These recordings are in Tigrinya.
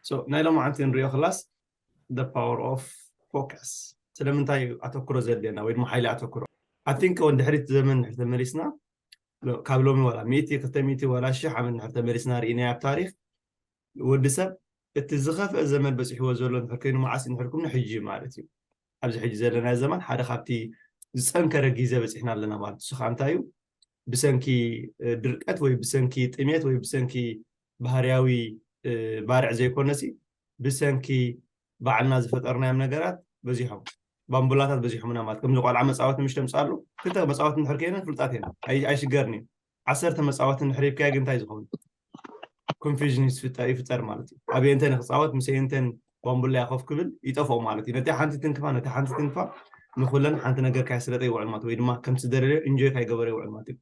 So ናይ ሎማዓንቲ ንሪኦ ክላስ the power of focus። ስለምንታይ እዩ ኣተኩሮ ዘድልየና ወይ ድማ ሓይሊ ኣተኩሮ? I think ወን ድሕሪት ዘመን ድሕሪ ተመሊስና ካብ ሎሚ ዋላ ሚእቲ ክልተ ሚእቲ ዋላ ሽሕ ዓመት ድሕሪ ተመሊስና ርኢናዮ ኣብ ታሪክ ወዲ ሰብ እቲ ዝኸፍአ ዘመን በፂሕዎ ዘሎ እንድሕር ኮይኑ መዓስ እንድሕር ኮይኑ ሕጂ ማለት እዩ። ኣብዚ ሕጂ ዘለና ዘመን ሓደ ካብቲ ዝፀንከረ ግዜ በፂሕና ኣለና ማለት እሱ ከዓ እንታይ እዩ? ብሰንኪ ድርቀት ወይ ብሰንኪ ጥሜት ወይ ብሰንኪ ባህርያዊ ባርዕ ዘይኮነሲ ብሰንኪ ባዕልና ዝፈጠርናዮም ነገራት በዚሖም ባምቡላታት በዚሖምና ማለት ከምዚ ቆልዓ መፃወቲ ምሽ ተምፃሉ ክልተ መፃወቲ እንድሕር ከይነን ፍልጣት እየን ኣይሽገርን እዩ። ዓሰርተ መፃወቲ እንድሕር ሂብካዮ ግን እንታይ ዝኸውን ኮንፊዥን ይፍጠር ማለት እዩ። ኣበየንተን ክፃወት ምስ የንተን ባምቡላ ኮፍ ክብል ይጠፍኦ ማለት እዩ። ነቲ ሓንቲ ትንክፋ ነቲ ሓንቲ ትንክፋ ንኩለን ሓንቲ ነገር ካይስለጠ ይውዕል ማለት ወይ ድማ ከምቲ ዝደለለዮ እንጆይ ካይገበረ ይውዕል ማለት እዩ።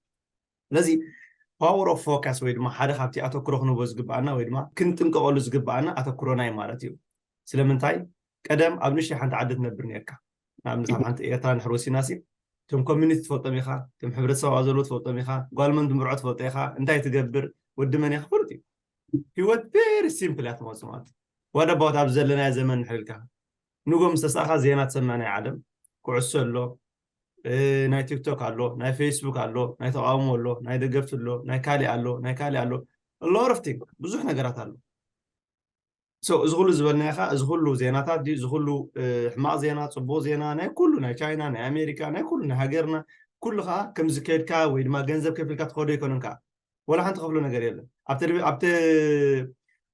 ስለዚ power of focus ወይ ድማ ሓደ ካብቲ ኣተኩሮ ክንቦ ዝግባኣና ወይ ድማ ክንጥንቀቀሉ ዝግባኣና ኣተኩሮና እዩ ማለት እዩ። ስለምንታይ ቀደም ኣብ ንእሽተይ ሓንቲ ዓዲ ትነብር ነርካ ንኣብነት ኣብ ሓንቲ ኤርትራ ንሕር ወሲናሲ እቶም ኮሚኒቲ ትፈልጦም ኢኻ እቶም ሕብረተሰብ ኣብ ዘለዎ ትፈልጦም ኢኻ ጓልመን ትምርዖ ትፈልጦ ኢኻ እንታይ ትገብር ወዲ መን ኢኻ ፍሉጥ እዩ። ህይወት very simple እያ ትመፁ ማለት what about ኣብ ዘለናዮ ዘመን ንሕር ኢልካ ንጎ ምስ ተሳእካ ዜና ትሰምዕ ናይ ዓለም ኩዕሶ ኣሎ ናይ ቲክቶክ ኣሎ ናይ ፌስቡክ ኣሎ ናይ ተቃውሞ ኣሎ ናይ ደገፍቲ ኣሎ ናይ ካሊእ ኣሎ ናይ ካሊእ ኣሎ lot of thing ብዙሕ ነገራት ኣሎ። So እዚ ኩሉ ዝበልናዮ ከዓ እዚ ኩሉ ዜናታት ድዩ እዚ ኩሉ ሕማቅ ዜና ፅቡቅ ዜና ናይ ኩሉ ናይ ቻይና ናይ ኣሜሪካ ናይ ኩሉ ናይ ሃገርና ኩሉ ከዓ ከምዚ ከድካ ወይ ድማ ገንዘብ ከፊልካ ትኸዶ ኣይኮነን ከዓ ወላ ሓንቲ ከፍሎ ነገር የለን።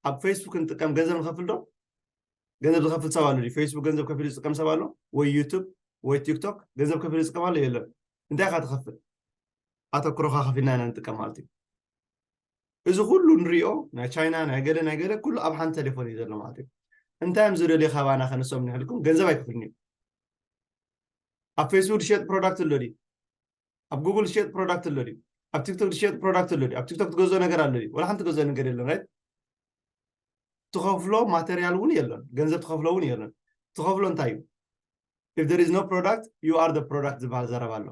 ኣብ ፌስቡክ ንጥቀም ገንዘብ ንኸፍል ዶ? ገንዘብ ዝኸፍል ሰብ ኣሎ ድዩ? ፌስቡክ ገንዘብ ከፊሉ ዝጥቀም ሰብ ኣሎ ወይ ዩቱብ ወይ ቲክቶክ ገንዘብ ከፊሉ ዝጥቀም ኣሎ የለን። እንታይ ኢኻ ትኸፍል? ኣተኩሮኻ ከፊልና ኢና ንጥቀም ማለት እዩ። እዚ ኩሉ ንሪኦ ናይ ቻይና ናይ ገለ ናይ ገለ ኩሉ ኣብ ሓንቲ ቴሌፎን እዩ ዘሎ ማለት እዩ። እንታይ እዮም ዝደልዩ ካባና ከነሶም ንሕልኩም ገንዘብ ኣይክፍልን እዩ። ኣብ ፌስቡክ ዝሸጥ ፕሮዳክት ኣሎ ድዩ? ኣብ ጉግል ዝሸጥ ፕሮዳክት ኣሎ ድዩ? ኣብ ቲክቶክ ዝሸጥ ፕሮዳክት ኣሎ ድዩ? ኣብ ቲክቶክ ትገዝኦ ነገር ኣሎ ድዩ? ወላ ሓንቲ ትገዝኦ ነገር የለን ራይት? ትኸፍሎ ማተርያል እውን የለን፣ ገንዘብ ትኸፍሎ እውን የለን። ትኸፍሎ እንታይ እዩ? If there is no product you are the product ዝበሃል ዘረባ ኣሎ።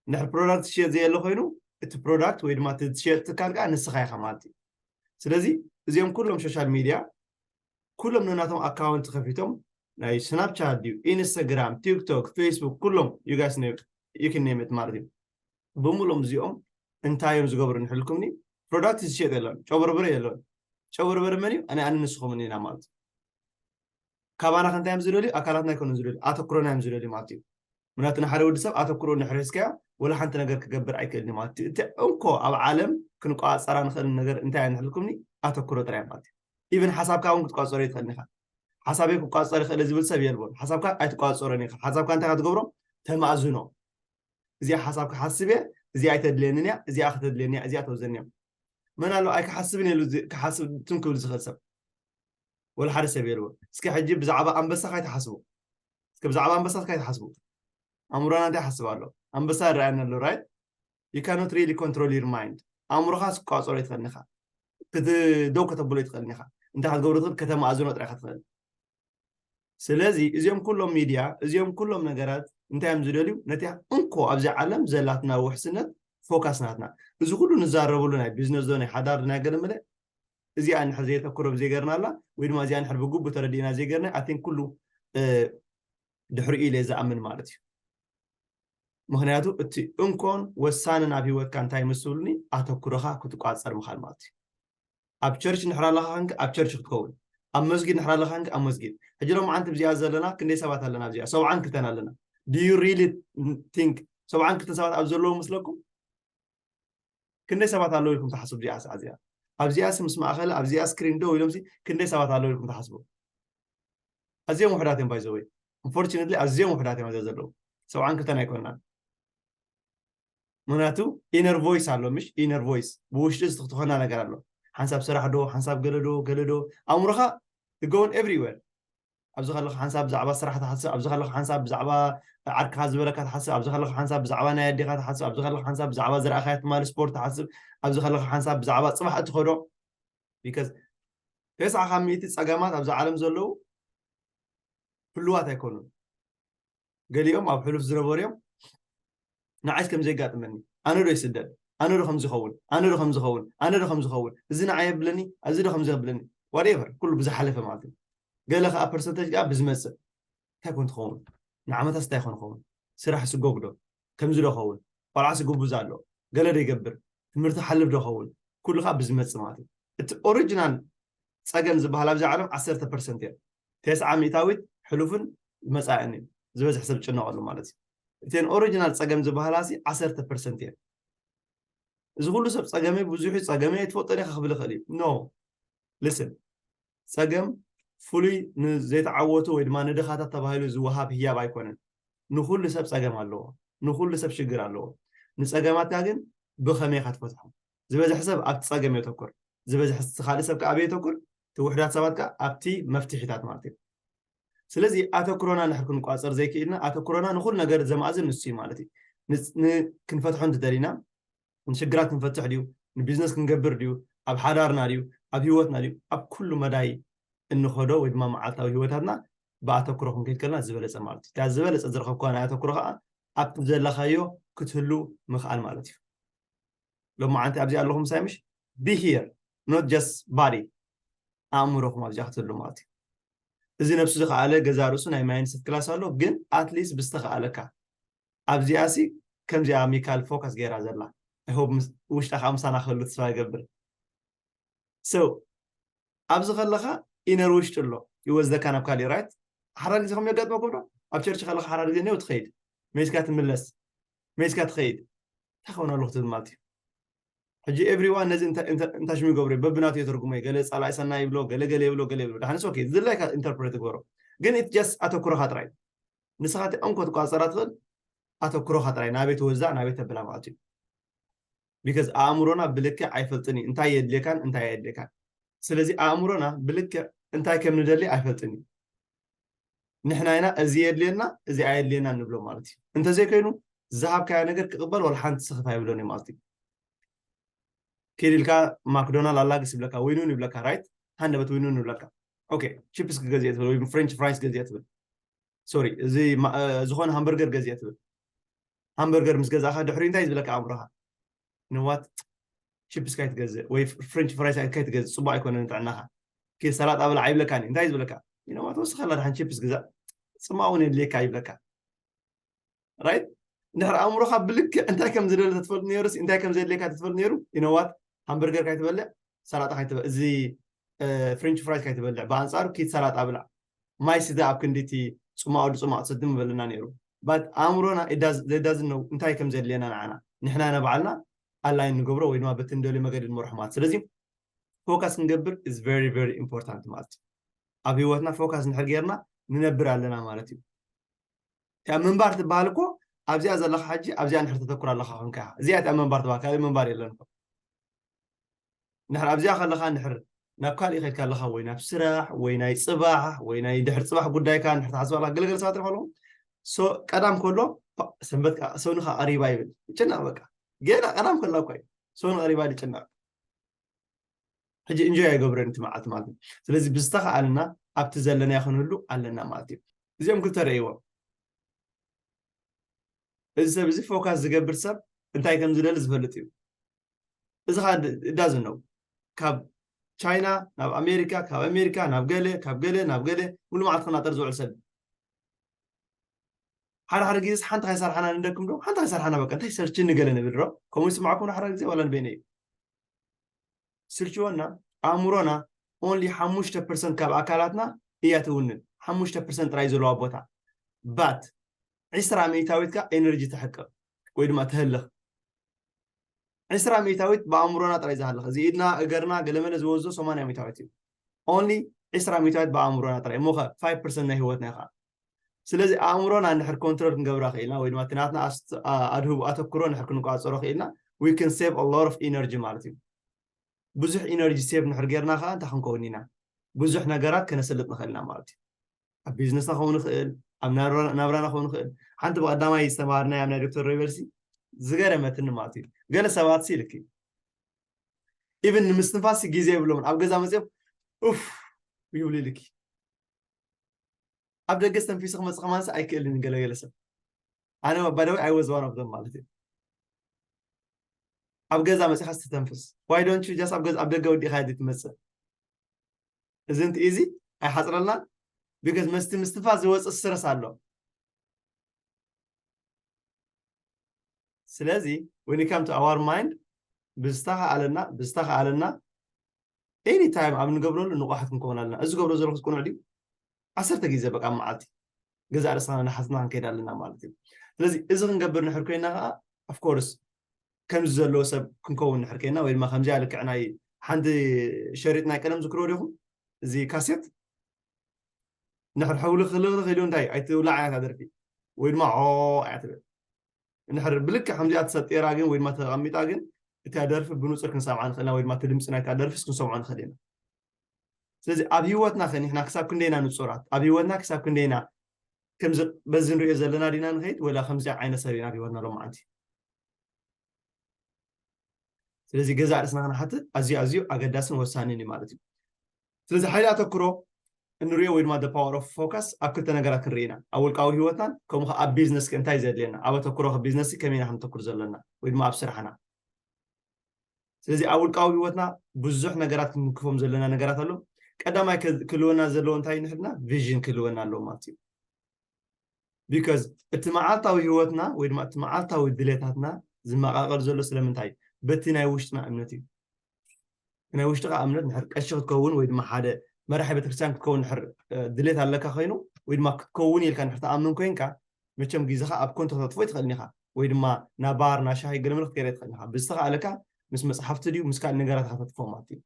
እንድሕር ፕሮዳክት ዝሸጥ ዘየለ ኮይኑ እቲ ፕሮዳክት ወይ ድማ እቲ ዝሸጥ ትካል ከዓ ንስኻ ኢኻ ማለት እዩ። ስለዚ እዚኦም ኩሎም ሶሻል ሚድያ ኩሎም ነናቶም ኣካውንት ከፊቶም ናይ ስናፕቻት ድዩ ኢንስታግራም ቲክቶክ ፌስቡክ ኩሎም you guys name it ማለት እዩ። ብምሎም እዚኦም እንታይ እዮም ዝገብሩ ንሕልኩምኒ ፕሮዳክት ዝሸጥ የለን ጨበርበረ የለን። ጨበርበረ መን እዩ? ኣነ ኣነ ንስኹምን ኢና ማለት እዩ። ካባና ከንታይ እዮም ዝደልዩ ኣካላትና ኣይኮኑን ዝደልዩ ኣተኩሮና እዮም ዝደልዩ ማለት እዩ። ምክንያቱ ንሓደ ወዲ ሰብ ኣተኩሮ ንሕሪስካዮ ወላ ሓንቲ ነገር ክገብር ኣይክእልን ማለት እዩ። እቲ እንኮ ኣብ ዓለም ክንቆፃፀራ ንኽእል ነገር እንታይ ንሕልኩምኒ ኣተኩሮ ጥራይ ማለት እዩ። ኢቨን ሓሳብካ እውን ክትቋፀሮ ይትኽእል ኢኻ። ሓሳበይ ክቋፀር ይኽእል ዝብል ሰብ የልቦን። ሓሳብካ ኣይትቋፀሮን ኢኻ። ሓሳብካ እንታይ ትገብሮ? ተማእዝኖ። እዚኣ ሓሳብ ክሓስብ እየ፣ እዚኣ ኣይተድልየንን እያ፣ እዚኣ ከተድልየኒ እያ፣ እዚኣ ተውዘኒ እያ። መን ኣሎ ኣይክሓስብን የሉ ክሓስብ ትም ክብል ዝኽእል ሰብ? ወላ ሓደ ሰብ የልቦን። እስኪ ሕጂ ብዛዕባ ኣንበሳ ካይትሓስቡ። እስኪ ብዛዕባ ኣንበሳ ካይትሓስቡ። ኣእምሮና እንታይ ሓስብ ኣሎ? ኣንበሳ ይረኣየና ኣሎ right? You cannot really control your mind። ኣእምሮኻ ስቋፀሮ ይትኽእልኒ ኢኻ። ክትደው ከተብሎ ይትኽእልኒ ኢኻ። እንታይ ክትገብሩ ትኽእል ከተማእዝኖ ጥራይ ኢኻ ትኽእል። ስለዚ እዚኦም ኩሎም ሚድያ እዚኦም ኩሎም ነገራት እንታይ እዮም ዝደልዩ? ነቲ እንኮ ኣብዚ ዓለም ዘላትና ውሕስነት ፎካስ ናትና። እዚ ኩሉ ንዛረብሉ ናይ ቢዝነስ ዶ ናይ ሓዳር ናይ ገለመለ እዚኣ ንሕር ዘየተኩሮ ብዘይገርና ኣላ ወይ ድማ እዚኣ ንሕር ብግቡ ተረዲእና ዘይገርና ኣቲን ኩሉ ድሕሪኡ ኢለ ዝኣምን ማለት እዩ። ምክንያቱ እቲ እንኮን ወሳንን ኣብ ህይወትካ እንታይ ምስ ትብሉኒ ኣተኩሮኻ ክትቋፀር ምኻል ማለት እዩ። ኣብ ቸርች ንሕር ኣለኻ ከንክ ኣብ ቸርች ክትከውን ኣብ መስጊድ ንሕር ኣለኻ ከንክ ኣብ መስጊድ ሕጂ ሎም ዓንቲ ብዚኣ ዘለና ክንደይ ሰባት ኣለና ኣብዚኣ ሰብዓን ክልተን ኣለና do you really think ሰብዓን ክልተን ሰባት ኣብ ዘለዉ ምስለኩም ክንደይ ሰባት ኣለዉ ኢልኩም ትሓስቡ እዚኣ ሰዓት እዚኣ ኣብዚኣ ሲ ምስ ማእኸል ኣብዚኣ ስክሪን ደው ኢሎም ሲ ክንደይ ሰባት ኣለዉ ኢልኩም ትሓስቡ ኣዝዮም ውሕዳት እዮም ባይዘወይ unfortunately ኣዝዮም ውሕዳት እዮም ኣብዚኣ ዘለዉ ሰብዓን ክልተን ኣይኮንናን ምክንያቱ inner voice ኣሎ ምሽ inner voice ብውሽጢ ዝተኽትኾና ነገር ኣሎ ሓንሳብ ስራሕ ዶ ሓንሳብ ገለዶ ገለዶ ኣእምሮኻ going everywhere ኣብዚ ከለካ ሓንሳብ ብዛዕባ ስራሕ ትሓስብ ኣብዚ ከለካ ሓንሳብ ብዛዕባ ዓርክኻ ዝበለካ ትሓስብ ኣብዚ ከለካ ሓንሳብ ብዛዕባ ናይ ኣዴኻ ትሓስብ ኣብዚ ከለካ ሓንሳብ ብዛዕባ ዝረኣኻያ ትማሊ ስፖርት ትሓስብ ኣብዚ ከለካ ሓንሳብ ብዛዕባ ፅባሕ እትኸዶ because ተስዓ ካብ ሚእቲ ፀገማት ኣብዚ ዓለም ዘለዉ ህልዋት ኣይኮኑን ገሊኦም ኣብ ሕሉፍ ዝነበሩ እዮም ንዓይስ ከም ዘጋጥመኒ ኣነ ዶ ይስደድ ኣነ ዶ ከም ዝኸውን ኣነ ዶ ከም ዝኸውን ኣነ ዶ ከም ዝኸውን እዚ ንዓይ የብለኒ እዚ ዶ ከም ዘብለኒ whatever ኩሉ ብዝሓለፈ ማለት እዩ። ገለ ከዓ ፐርሰንተጅ ከዓ ብዝመፅእ እንታይ ኮን ትኸውን? ንዓመታት እንታይ ኮን ኸውን? ስራሕ ስጎግ ዶ ከምዚ ዶ ኸውን? ቆልዓ ስጉብዝ ኣሎ፣ ገለ ዶ ይገብር? ትምህርቲ ሓልፍ ዶ ኸውን? ኩሉ ከዓ ብዝመፅእ ማለት እዩ። እቲ ኦሪጂናል ፀገም ዝበሃል ኣብዚ ዓለም ዓሰርተ ፐርሰንት እዮም። ተስዓ ሚእታዊት ሕሉፍን መፃእን እዩ ዝበዝሕ ሰብ ጭነቐሉ ማለት እዩ። እተን ኦሪጂናል ፀገም ዝበሃላ ሲ ዓሰርተ ፐርሰንት እየን። እዚ ኩሉ ሰብ ፀገመይ ብዙሕ እዩ፣ ፀገመይ ኣይትፈልጦን ኢኻ ክብል ይኽእል እዩ። ኖ፣ ልስን፣ ፀገም ፍሉይ ንዘይተዓወቱ ወይ ድማ ንድኻታት ተባሂሉ ዝወሃብ ህያብ ኣይኮነን። ንኩሉ ሰብ ፀገም ኣለዎ፣ ንኩሉ ሰብ ሽግር ኣለዎ። ንፀገማትካ ግን ብኸመይ ኢኻ ትፈትሖም? ዝበዝሕ ሰብ ኣብቲ ፀገም የተኩር፣ ዝበዝሕ ካልእ ሰብ ከዓ ኣበይ የተኩር? እቲ ውሕዳት ሰባት ከዓ ኣብቲ መፍትሒታት ማለት እዩ። ስለዚ ኣተኩሮና ንድሕር ክንቋፀር ዘይክኢልና፣ ኣተኩሮና ንኩሉ ነገር ዘማእዝን ንሱ እዩ ማለት እዩ። ንስ- ን- ክንፈትሖ እንተደሊና፣ ንሽግራት ክንፈትሕ ድዩ፣ ንቢዝነስ ክንገብር ድዩ፣ ኣብ ሓዳርና ድዩ፣ ኣብ ህይወትና ድዩ፣ ኣብ ኩሉ መዳይ እንኸዶ ወይ ድማ መዓልታዊ ህይወታትና ብኣተኩሮ ክንከይድ ከለና ዝበለፀ ማለት እዩ። እታ ዝበለፀ ዝረኸብኳ ናይ ኣተኩሮ ከዓ ኣብቲ ዘለኻዮ ክትህሉ ምኽኣል ማለት እዩ። ሎማዓንቲ ኣብዚ ኣለኹም ምሳይ ምሽ? Be here, not just body። ኣእምሮኹም ኣብዚኣ ክትህሉ ማለት እዩ። እዚ ነብሱ ዝኸኣለ ገዛ ርእሱ ናይ ማይንድሰት ክላስ ኣሎ፣ ግን ኣትሊስት ብዝተኸኣለካ ኣብዚኣ ሲ ከምዚኣ ሚካል ፎከስ ገይራ ዘላ። I hope ውሽጣ ከዓ ምሳና ክህሉ ተስፋ ይገብር። So ኣብዚ ከለኻ ኢነር ውሽጢ ኣሎ ይወስደካ ናብ ካሊእ፣ ራይት? ሓራር ግዜ ከም የጋጥመኩም ዶ? ኣብ ቸርች ከለኻ ሓራር ግዜ ነው ትኸይድ፣ መይስካ ትምለስ፣ መይስካ ትኸይድ። እንታይ ክኸውን ኣለኹ ትብል ማለት እዩ። ሕጂ ኤቭሪዋን ነዚ እንታይ ሽሙ ይገብሮ እዩ፣ በብናቱ የተርጉሞ እዩ። ገለ ፃላኢ ሰናይ ይብሎ፣ ገለ ገለ ይብሎ፣ ገለ ይብሎ። ዳሕንስ ኦኬ ዝድላይካ ኢንተርፕሬት ግበሮ፣ ግን ኢት ጀስት ኣተኩሮኻ ጥራይ። ንስኻ እቲ እንኮ ትቋፀራ ትኽእል ኣተኩሮኻ ጥራይ ናበይ ትወዛ ናበይ ተብላ ማለት እዩ። ቢካዝ ኣእምሮና ብልክዕ ኣይፈልጥን እዩ እንታይ የድልየካን እንታይ ኣየድልየካን። ስለዚ ኣእምሮና ብልክዕ እንታይ ከም ንደሊ ኣይፈልጥን እዩ። ንሕና ኢና እዚ የድልየና እዚ ኣየድልየና ንብሎ ማለት እዩ። እንተዘይኮይኑ ዝሃብካዮ ነገር ክቕበል ዋላ ሓንቲ ስኽፍ ኣይብሎን እዩ ማለት እዩ። ኬድ ኢልካ ማክዶናል ኣላግስ ይብለካ፣ ወይኑን ይብለካ፣ ራይት? ሃንደበት ወይኑን ይብለካ። ኦኬ፣ ቺፕስ ክገዝእ ትብል ወይ ፍሬንች ፍራይስ ገዝእ ትብል። ሶሪ፣ እዚ ዝኾነ ሃምበርገር ገዝእ ትብል። ሃምበርገር ምስ ገዛእኻ ድሕሪ እንታይ ዝብለካ ኣእምሮኻ? ንዋት ቺፕስ ካይትገዝእ ወይ ፍሬንች ፍራይስ ካይትገዝእ፣ ፅቡቅ ኣይኮነን ንጥዕናኻ። ኪድ ሰላጣ ብላዕ ኣይብለካን እዩ። እንታይ ዝብለካ? ንዋት ወስኸላ ድሓን ቺፕስ ግዛእ፣ ፅማቅ እውን የድልየካ ይብለካ። ራይት? እንድሕር ኣእምሮኻ ብልክዕ እንታይ ከም ዝደለ ተትፈልጥ ነይሩ፣ እንታይ ከም ዘድልየካ ተትፈልጥ ነይሩ፣ ይነዋት ሃምበርገር ካይትበልዕ፣ ሰላጣ ካይትበልዕ፣ እዚ ፍሬንች ፍራይስ ካይትበልዕ፣ ብኣንፃሩ ኪድ ሰላጣ ብላዕ፣ ማይ ስተ ኣብ ክንዲ እቲ ፅማቕ ወዲ ፅማቕ ትሰቲ ምበለና ነይሩ። ባት ኣእምሮና ዳዝነው እንታይ ከም ዘድልየና ንዓና ንሕና ነባዕልና ኣላይን ንገብሮ ወይ ድማ በቲ ንደልዮ መገዲ ንመርሖ ማለት። ስለዚ ፎካስ ክንገብር is very very important ማለት እዩ። ኣብ ህይወትና ፎካስ እንድሕር ጌርና ንነብር ኣለና ማለት እዩ። እቲኣ ምንባር ትበሃል እኮ ኣብዚኣ ዘለኻ ሕጂ ኣብዚኣ እንድሕር ተተኩር ኣለኻ ኮንካ እዚኣ እቲኣ ምንባር ትበሃል ካልእ ምንባር የለን እኮ። እንድሕር ኣብዚኣ ከለኻ እንድሕር ናብ ካልእ ከድካ ኣለኻ ወይ ናብ ስራሕ ወይ ናይ ፅባሕ ወይ ናይ ድሕር ፅባሕ ጉዳይካ እንድሕር ትሓስብ ኣለካ ገለገለ ሰባት ኣለኹም ቀዳም ከሎ ሰንበት ሰውንኻ ቀሪባ ይብል ይጭነቕ በቃ ገና ቀዳም ከላ እኳ እዩ ሰውን ቀሪባ ይጭነቕ ሕጂ እንጆይ ኣይገብረን እቲ መዓልቲ ማለት እዩ ስለዚ ብዝተኸኣልና ኣብቲ ዘለና ክንህሉ ኣለና ማለት እዩ እዚኦም ክልተ ረእይዎም እዚ ሰብ እዚ ፎካስ ዝገብር ሰብ እንታይ ከም ዝደሊ ዝፈልጥ እዩ እዚ ዳዝን ነው ካብ ቻይና ናብ ኣሜሪካ ካብ ኣሜሪካ ናብ ገለ ካብ ገለ ናብ ገለ ሙሉ መዓልቲ ክናጠር ዝውዕል ሰብ ሓደ ሓደ ግዜ ሓንቲ ካይሰርሓና ንደክም ዶ ሓንቲ ካይሰርሓና በቃ እንታይ ሰርች ንገለ ንብል ዶ ከምኡ ይስማዕኩም ሓደ ግዜ ዋላ ንበይነ እዩ ስልችወና ኣእምሮና only ሓሙሽተ ፐርሰንት ካብ ኣካላትና እያ ትውንን ሓሙሽተ ፐርሰንት ጥራይ ዘለዋ ቦታ ባት ዕስራ ሚእታዊት ካ ኤነርጂ ትሕቅቕ ወይ ድማ ትህልኽ ዕስራ ሚእታዊት ብኣእምሮና ጥራይ ዝሃልኽ እዚ ኢድና እገርና ገለመለ ዝወዞ ሰማንያ ሚእታዊት እዩ only ዕስራ ሚእታዊት ብኣእምሮና ጥራይ እሞ ኸ ፋይቭ ፐርሰንት ናይ ህይወትና ኢኻ ስለዚ ኣእምሮና እንድሕር ኮንትሮል ክንገብራ ክኢልና ወይ ድማ እቲ ናትና ኣድህቡ ኣተኩሮ እንድሕር ክንቋፀሮ ክኢልና we can save a lot of energy ማለት እዩ ብዙሕ ኢነርጂ ሴቭ ንድሕር ጌርና ከዓ እንታይ ክንከውን ኢና ብዙሕ ነገራት ከነሰልጥ ንኽእል ኢና ማለት እዩ ኣብ ቢዝነስና ክኸውን ይኽእል ኣብ ናብራና ክኸውን ይኽእል ሓንቲ ብቀዳማይ ዝተማሃርናያ ናይ ዶክተር ሮይበርሲ ዝገረመትኒ ማለት እዩ ገለ ሰባት ሲ ልክ ኢቭን ንምስትንፋስ ግዜ የብሎምን ኣብ ገዛ መፅኦም ኡፍ ይብሉ ይልኪ ኣብ ደገ ዝተንፊሱ ክመፅእ ከማንስ ኣይክእልን ገለገለ ሰብ ኣነ ባደወይ ኣይወዝ ዋን ኦፍ ማለት እዩ ኣብ ገዛ መፅኻ ዝተተንፍስ ዋይ ዶንት ዩ ጃስት ኣብ ገዛ ኣብ ደገ ወዲእኻ ዲ ትመፅእ እዚ እንት እዚ ኣይሓፅረልና because መስቲ ምስትፋ ዝወፅእ ስትረስ ኣሎ። ስለዚ when it come to our mind ብዝተኸኣለና ብዝተኸኣለና any time ኣብ ንገብረሉ ንቑሓት ክንከውን ኣለና። እዚ ገብሮ ዘለኹ ቅኑዕ ድዩ? ዓሰርተ ግዜ በቃ መዓልቲ ገዛ ርእስና ናሓትና ክንከይድ ኣለና ማለት እዩ። ስለዚ እዚ ክንገብር ንሕር ኮይና ከዓ of course ከምዚ ዘለዎ ሰብ ክንከውን ንሕር ኮይና ወይ ድማ ከምዚኣ ልክዕ ናይ ሓንቲ ሸሪጥ ናይ ቀደም ዝክርዎ ዲኹም እዚ ካሴት ንሕር ሕውልኽልኽ ኢሉ እንታይ ኣይትውላዕ እያ እታ ደርፊ ወይ ድማ ዖ እያ ትብል። እንድሕር ብልክዕ ከምዚኣ ተሰጢራ ግን ወይ ድማ ተቐሚጣ ግን እታ ደርፊ ብንጹር ክንሰምዓ ንኽእል ኢና ወይ ድማ እቲ ድምፂ ናይታ ደርፊስ ክንሰምዖ ንኽእል ኢና። ስለዚ ኣብ ህይወትና ከ ንሕና ክሳብ ክንደይና ንጹራት ኣብ ህይወትና ክሳብ ክንደይና ከምዚ በዚ ንሪኦ ዘለና ዲና ንኸይድ ወላ ከምዚ ዓይነት ሰብ ኢና ኣብ ህይወትና ሎማዓንቲ። ስለዚ ገዛ ርእስና ክንሓትት ኣዝዩ ኣዝዩ ኣገዳስን ወሳንን እዩ ማለት እዩ። ስለዚ ሓይሊ ኣተክሮ እንሪኦ ወይ ድማ the power of focus ኣብ ክልተ ነገራት ክንርኢ ኢና። ኣብ ውልቃዊ ህይወትናን ከምኡ ከዓ ኣብ ቢዝነስ ከ እንታይ ዘድልየና ኣብ ኣተክሮ ቢዝነስ ከመይ ኢና ክንተክር ዘለና ወይ ድማ ኣብ ስራሕና። ስለዚ ኣብ ውልቃዊ ህይወትና ብዙሕ ነገራት ክንክፎም ዘለና ነገራት ኣሎ። ቀዳማይ ክህልወና ዘለዎ እንታይ ንሕድና ቪዥን ክህልወና ኣለዎ ማለት እዩ። because እቲ መዓልታዊ ህይወትና ወይ ድማ እቲ መዓልታዊ ድሌታትና ዝመቃቀል ዘሎ ስለምንታይ በቲ ናይ ውሽጥና እምነት እዩ። ናይ ውሽጥካ እምነት ንድሕር ቀሺ ክትከውን ወይ ድማ ሓደ መራሒ ቤተክርስትያን ክትከውን ድሕር ድሌት ኣለካ ኮይኑ ወይ ድማ ክትከውን ኢልካ ንድሕር ተኣምን ኮይንካ መቸም ግዜኻ ኣብ ኮንቶ ክተጥፎ ይትኽእል ኢኻ ወይ ድማ ናብ ባር ናብ ሻሂ ገለመለ ክትከይደ ትኽእል ኢኻ። ብዝተኻእለካ ምስ መፅሓፍቲ ድዩ ምስ ካልእ ነገራት ኢኻ ተጥፎ ማለት እዩ።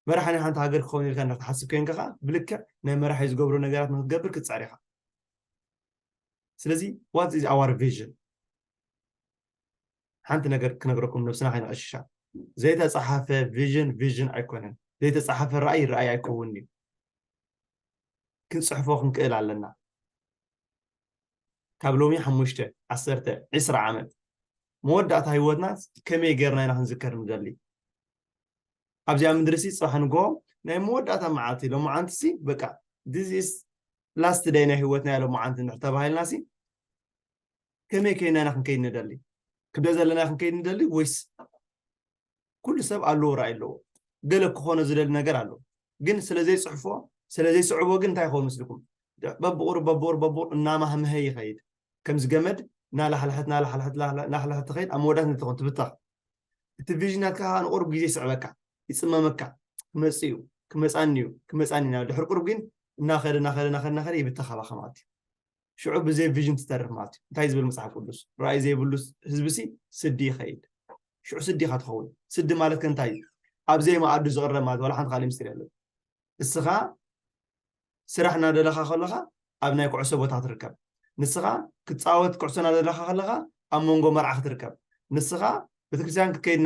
መራሒ ናይ ሓንቲ ሃገር ክኸውን ኢልካ እንዳተሓስብ ኮይንካ ከዓ ብልክዕ ናይ መራሒ ዝገብሮ ነገራት ንክትገብር ክትፅዕር ኢኻ። ስለዚ what is our vision ሓንቲ ነገር ክነግረኩም ነብስና ከይንቐሽሻ ዘይተፃሓፈ ቪዥን ቪዥን ኣይኮነን። ዘይተፃሓፈ ራእይ ራእይ ኣይከውን እዩ። ክንፅሕፎ ክንክእል ኣለና። ካብ ሎሚ ሓሙሽተ ዓሰርተ ዒስራ ዓመት መወዳእታ ህይወትና ከመይ ጌርና ኢና ክንዝከር ንደሊ ኣብዚኣ ምድሪ ሲ ፅባሕ ንጎ ናይ መወዳእታ መዓልቲ ሎማዓንቲ ሲ በቃ this is last day ናይ ህይወትና ሎማዓንቲ ንድሕር ተባሂልና ሲ ከመይ ከይና ኢና ክንከይድ ንደሊ ክብደ ዘለና ክንከይድ ንደሊ ወይስ ኩሉ ሰብ ኣለዎ ራእይ ኣለዎ ገለ ክኾኖ ዝደሊ ነገር ኣሎ ግን ስለዘይፅሕፎ ስለዘይስዕቦ ግን እንታይ ይኸውን ምስልኩም በብቑር በብቑር በብቑር እናማህመሀ ይኸይድ ከምዚ ገመድ እናላሕለሐት እናላሕለሐት እናላሕለሐት ትኸይድ ኣብ መወዳት ንትኾን ትብተኽ እቲ ቪዥን ናትካ ከዓ ንቁሩብ ግዜ ይስዕበካ ይፅመመካ ክመፅእ እዩ ክመፃኒ እዩ ክመፃኒ ኢና ድሕሪ ቁሩብ ግን እናኸደ እናኸደ እናኸደ እናኸደ ይብተኻ ባኻ ማለት እዩ ሽዑ ብዘይ ቪዥን ትተርፍ ማለት እዩ እንታይ ዝብል መፅሓፍ ቅዱስ ራእይ ዘይብሉ ህዝቢ ሲ ስዲ ይኸይድ ሽዑ ስዲ ኢኻ ትኸውን ስዲ ማለት ከ እንታይ እዩ ኣብ ዘይ መኣዱ ዝቕረብ ማለት ዋላ ሓንቲ ካልእ ምስጢር የለን እስኻ ስራሕ እናደለኻ ከለኻ ኣብ ናይ ኩዕሶ ቦታ ክትርከብ ንስኻ ክትፃወት ኩዕሶ እናደለኻ ከለኻ ኣብ መንጎ መርዓ ክትርከብ ንስኻ ቤተክርስትያን ክትከይድ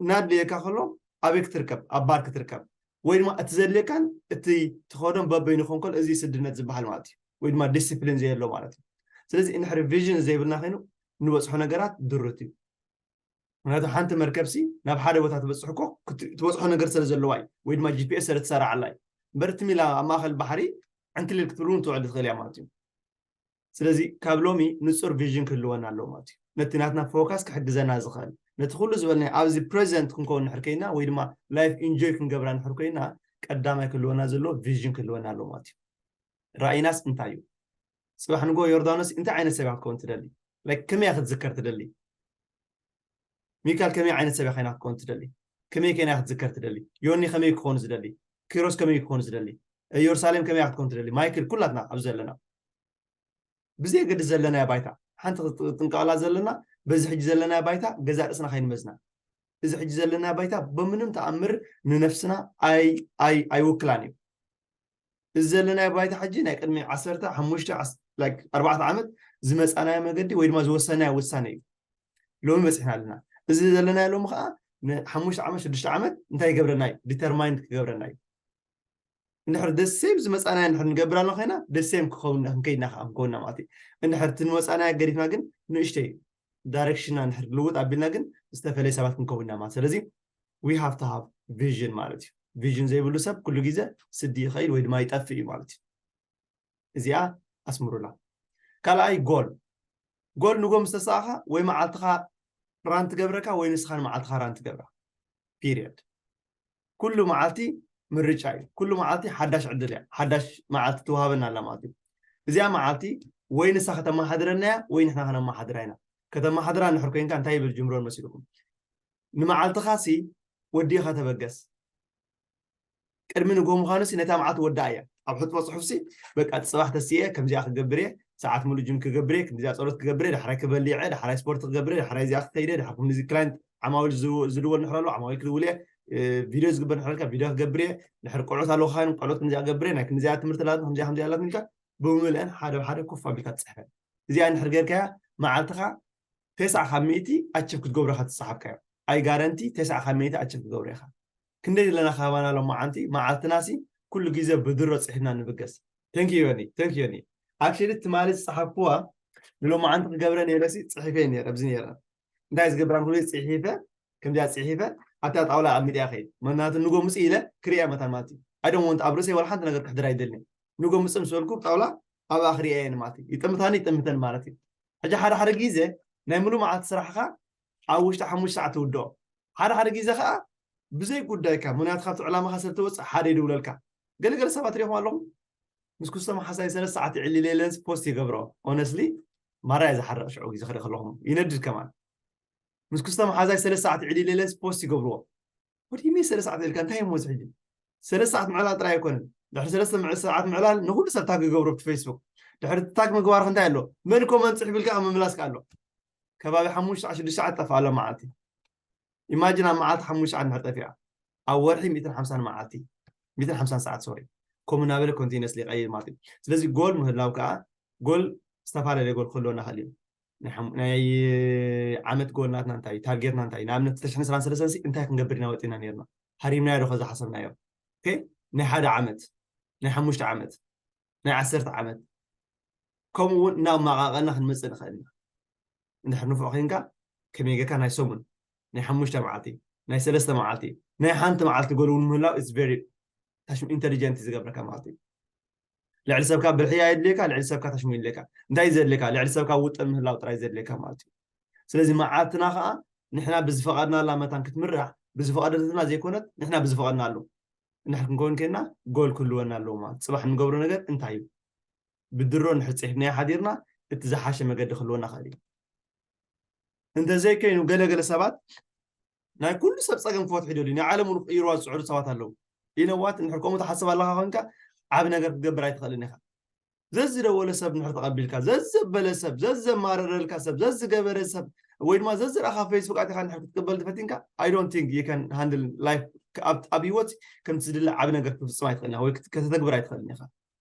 እናድልየካ ከሎ ኣበይ ክትርከብ ኣብ ባር ክትርከብ ወይ ድማ እቲ ዘድልየካን እቲ ትኸዶን በበይኑ ክኾን ከሎ እዚ ስድነት ዝበሃል ማለት እዩ ወይ ድማ ዲስፕሊን ዘየሎ ማለት እዩ ስለዚ እንድሕሪ ቪዥን ዘይብልና ኮይኑ ንበፅሖ ነገራት ድሩት እዩ ምክንያቱ ሓንቲ መርከብ ሲ ናብ ሓደ ቦታ ትበፅሕ እኮ ትበፅሖ ነገር ስለ ዘለዋ እዩ ወይ ድማ ጂፒኤስ ስለ ትሰራዓላ እዩ እምበር ትም ኢላ ኣብ ማእኸል ባሕሪ ዕንክሊል ክትብል እውን ትውዕል ትኽእል እያ ማለት እዩ ስለዚ ካብ ሎሚ ንፁር ቪዥን ክህልወና ኣለዎ ማለት እዩ ነቲ ናትና ፎካስ ክሕግዘና ዝኽእል ነቲ ኩሉ ዝበልናዮ ኣብዚ ፕሬዘንት ክንከውን ንሕር ኮይና ወይ ድማ ላይፍ ኢንጆይ ክንገብራ ንሕር ኮይና ቀዳማይ ክህልወና ዘለዎ ቪዥን ክህልወና ኣለዎ ማለት እዩ ራእይናስ እንታይ እዩ ፅባሕ ንጎ ዮርዳኖስ እንታይ ዓይነት ሰብ ክትከውን ትደሊ ከመይ ክትዝከር ትደሊ ሚካል ከመይ ዓይነት ሰብ ከይና ክትከውን ትደሊ ከመይ ከይና ክትዝከር ትደሊ ዮኒ ከመይ ክኾኑ ዝደሊ ኪሮስ ከመይ ክኾኑ ዝደሊ ኢየሩሳሌም ከመይ ክትከውን ትደሊ ማይክል ኩላትና ኣብ ዘለና ብዘየገድስ ዘለናዮ ባይታ ሓንቲ ጥንቀቐላ ዘለና በዚ ሕጂ ዘለናዮ ባይታ ገዛ ርእስና ከይንመዝና እዚ ሕጂ ዘለናዮ ባይታ ብምንም ተኣምር ንነፍስና ኣይውክላን እዩ እዚ ዘለናዮ ባይታ ሕጂ ናይ ቅድሚ ዓሰርተ ሓሙሽተ ኣርባዕተ ዓመት ዝመፃናዮ መገዲ ወይ ድማ ዝወሰናዮ ውሳነ እዩ ሎሚ በፂሕና ኣለና እዚ ዘለናዮ ሎሚ ከዓ ንሓሙሽተ ዓመት ሽዱሽተ ዓመት እንታይ ይገብረና እዩ ዲተርማይንድ ክገብረና እዩ እንድሕር ደሴም ዝመፃናዮ እንድሕር ንገብር ኣለና ኮይና ደሴም ክኸውን ክንከይድና ከዓ ክንከውንና ማለት እዩ እንድሕር እቲ ንወፃናዮ ገዲፍና ግን ንእሽተይ ዳይሬክሽንና እንድሕር ልውጥ ኣቢልና ግን ዝተፈለየ ሰባት ክንከውንና ማለት ስለዚ we have to have vision ማለት እዩ ቪዥን ዘይብሉ ሰብ ኩሉ ግዜ ስዲ ይኸይድ ወይ ድማ ይጠፍእ እዩ ማለት እዩ እዚኣ ኣስምሩላ ካልኣይ ጎል ጎል ንጎ ምስ ተሳእኻ ወይ መዓልትኻ ራን ትገብረካ ወይ ንስኻ ንመዓልትኻ ራን ትገብራ ፒሪየድ ኩሉ መዓልቲ ምርጫ እዩ። ኩሉ መዓልቲ ሓዳሽ ዕድል እያ፣ ሓዳሽ መዓልቲ ትወሃበና ኣላ ማለት እዩ። እዚኣ መዓልቲ ወይ ንሳ ከተመሓድረና እያ ወይ ንሕና ከነመሓድራ ኢና። ከተመሓድራ እንድሕር ኮይንካ እንታይ ይብል ጅምሮ መሲልኩም? ንመዓልትኻ ሲ ወዲእኻ ተበገስ። ቅድሚ ንግሆ ምዃኑ ሲ ነታ መዓልቲ ወዳእ እያ። ኣብ ሕጥቦ ጽሑፍ ሲ በቃ ጽባሕ ተስየ ከምዚኣ ክገብር እየ፣ ሰዓት ሙሉ ጅም ክገብር እየ፣ ከምዚኣ ጸሎት ክገብር እየ፣ ዳሕራይ ክበልዕ እየ፣ ዳሕራይ ስፖርት ክገብር እየ፣ ዳሕራይ እዚኣ ክከይደ፣ ዳሕር ከምዚ ክላይንት ዓማዊል ዝድወ- ዝድወል ንሕር ኣሎ፣ ዓማዊል ክድውል እየ፣ እ፣ ቪድዮ ዝግበር ንሕር ኣለካ፣ ቪድዮ ክገብር እየ፣ ድሕር ቆልዑት ኣለዉ ካን ቆልዑት ከምዚኣ ክገብር እየ፣ ናይ ከምዚኣ ትምህርቲ ኣላትን ከምዚኣ ከምዚኣ ኣላትን ኢልካ ብምልአን ሓደ ብሓደ ኮፍ ኣቢልካ ትጽሕፈን። እዚኣ እንድሕር ጌርካያ መዓልትኻ ተስዓ ካብ ሚእቲ ኣችብ ክትገብሮ ኢኻ ትሰሓብካዮ። ኣይ ጋረንቲ ተስዓ ካብ ሚእቲ ኣችብ ክትገብሮ ኢኻ። ክንደይ ዘለና ካባና ሎማዓንቲ መዓልትና ሲ ኩሉ ግዜ ብድሮ ጽሒፍና ንብገስ። Thank you ዮኒ፣ thank you ዮኒ። Actually ትማሊ ዝጸሓፍኩዋ ንሎማዓንቲ ክገብረ ነይረ ሲ ጽሒፈ ነይረ ኣብዚ ነይረ። እንታይ ዝገብራ ንክሉ ጽሒፈ ከምዚኣ ጽሒፈ ኣብታ ጣውላ ኣብ ሚድያ ከይድ መናቱ ንጎ ምጽእ ኢለ ክሪኣ መታን ማለት እዩ። I don't want ኣብ ርእሰይ ወላ ሓንቲ ነገር ክሕድር ኣይደልን። ንጎ ምጽእ ምስ በልኩ ጣውላ ኣብኣ ክሪኣ እየ ማለት እዩ። ይጥምታኒ ይጥምተን ማለት እዩ። ሕጂ ሓደ ሓደ ግዜ ናይ ሙሉ መዓልቲ ስራሕኻ ኣብ ውሽጢ ሓሙሽተ ሰዓት ትውድኦ። ሓደ ሓደ ግዜ ከዓ ብዘይ ጉዳይካ ምክንያቱ ካብቲ ዕላማኻ ሰብ ትወፅእ ሓደ ይድውለልካ። ገለገለ ሰባት ሪኢኹም ኣለኹም ምስ ክስቶም ሓሳይ ሰለስተ ሰዓት ይዕሊ ሌለንስ ፖስት ይገብሮ። Honestly ማራ እየ ዝሓርቕ ሽዑ ግዜ ክርኢ ከለኹም ይነድድ ከማን። ምስ ክስቶም ሓሳይ ሰለስተ ሰዓት ይዕሊ ሌለንስ ፖስት ይገብርዎ። ወዲ ሚ ሰለስተ ሰዓት ኢልካ እንታይ እሞ እዚ ሕጂ ሰለስተ ሰዓት ምዕላል ጥራይ ኣይኮነን። ድሕሪ ሰለስተ ምዕ- ሰዓት ምዕላል ንኹሉ ሰብ ታግ ይገብሮ ኣብቲ ፌስቡክ። ድሕሪ ታግ ምግባር እንታይ ኣሎ? መን ኮመንት ጽሕፍ ኢልካ ምምላስ ኣሎ። ከባቢ ሓሙሽተ ሽዱሽተ ሰዓት ጠፍኣ ኣሎ መዓልቲ። ኢማጂን ኣብ መዓልቲ ሓሙሽተ ሰዓት እንድሕር ጠፊኣ ኣብ ወርሒ ሚእትን ሓምሳን መዓልቲ ሚእትን ሓምሳን ሰዓት ሶሪ ከምኡ እናበለ ኮንቲነስሊ ይቐይር ማለት እዩ። ስለዚ ጎል ምህላው ከዓ ጎል ዝተፈላለየ ጎል ክህልወና ይኽእል እዩ። ናይ ሓም- ናይ ዓመት ጎል ናትና እንታይ እዩ? ታርጌትና እንታይ እዩ? ንኣብነት ክልተ ሽሕን ዕስራን ሰለስተን ሲ እንታይ ክንገብር ኢና ወፂና ነርና? ሃሪምናዮ ዶ ከዚ ሓሰብናዮ? ኦኬ፣ ናይ ሓደ ዓመት፣ ናይ ሓሙሽተ ዓመት፣ ናይ ዓሰርተ ዓመት ከምኡ እውን እናመቓቐልና ክንመፅእ ንኽእል ኢና። እንድሕር ንፉዕ ኮይንካ ከመይ ጌርካ ናይ ሰሙን ናይ ሓሙሽተ መዓልቲ ናይ ሰለስተ መዓልቲ ናይ ሓንቲ መዓልቲ ጎል እውን ምህላው it's very ታሽሙ ኢንተሊጀንት ዝገብረካ ማለት እዩ። ልዕሊ ሰብካ ብልሕያ የድልየካ፣ ልዕሊ ሰብካ ታሽሙ የድልየካ። እንታይ እዩ ዘድልየካ? ልዕሊ ሰብካ ውጥን ምህላው ጥራይ ዘድልየካ ማለት እዩ። ስለዚ መዓልትና ከዓ ንሕና ብዝፈቐድናላ መታን ክትምራሕ ብዝፈቐደትና ዘይኮነት ንሕና ብዝፈቐድናሉ እንድሕር ክንከውን ከና ጎል ክህልወና ኣለዎ ማለት ጽባሕ እንገብሮ ነገር እንታይ እዩ? ብድሮ እንድሕር ጽሒፍናዮ ሓዲርና እቲ ዝሓሸ መገዲ ክህልወና ክእል እዩ። እንተዘይከይኑ ገለገለ ሰባት ናይ ኩሉ ሰብ ጸገም ክፈትሑ ይደልዩ ናይ ዓለም እውን ክቅይርዋ ዝጽዕሩ ሰባት ኣለዉ። ኢነዋት እንድሕር ከምኡ ትሓስብ ኣለካ ኮንካ ዓብ ነገር ክትገብር ኣይትኽእልን ኢኻ። ዘዝደወለ ሰብ እንድሕር ተቐቢልካ ዘዘበለ ሰብ ዘዘማረረልካ ሰብ ዘዝገበረ ሰብ ወይ ድማ ዘዝረኣኻ ፌስቡክ ኣቲኻ እንድሕር ክትቅበል ተፈቲንካ I don't think you can handle life ኣብ ኣብ ህይወት ከምቲ ዝድለ ዓብ ነገር ክትፍጽም ኣይትኽእልን ኢኻ ወይ ክት- ከተተግብር ኣይትኽእልን ኢኻ።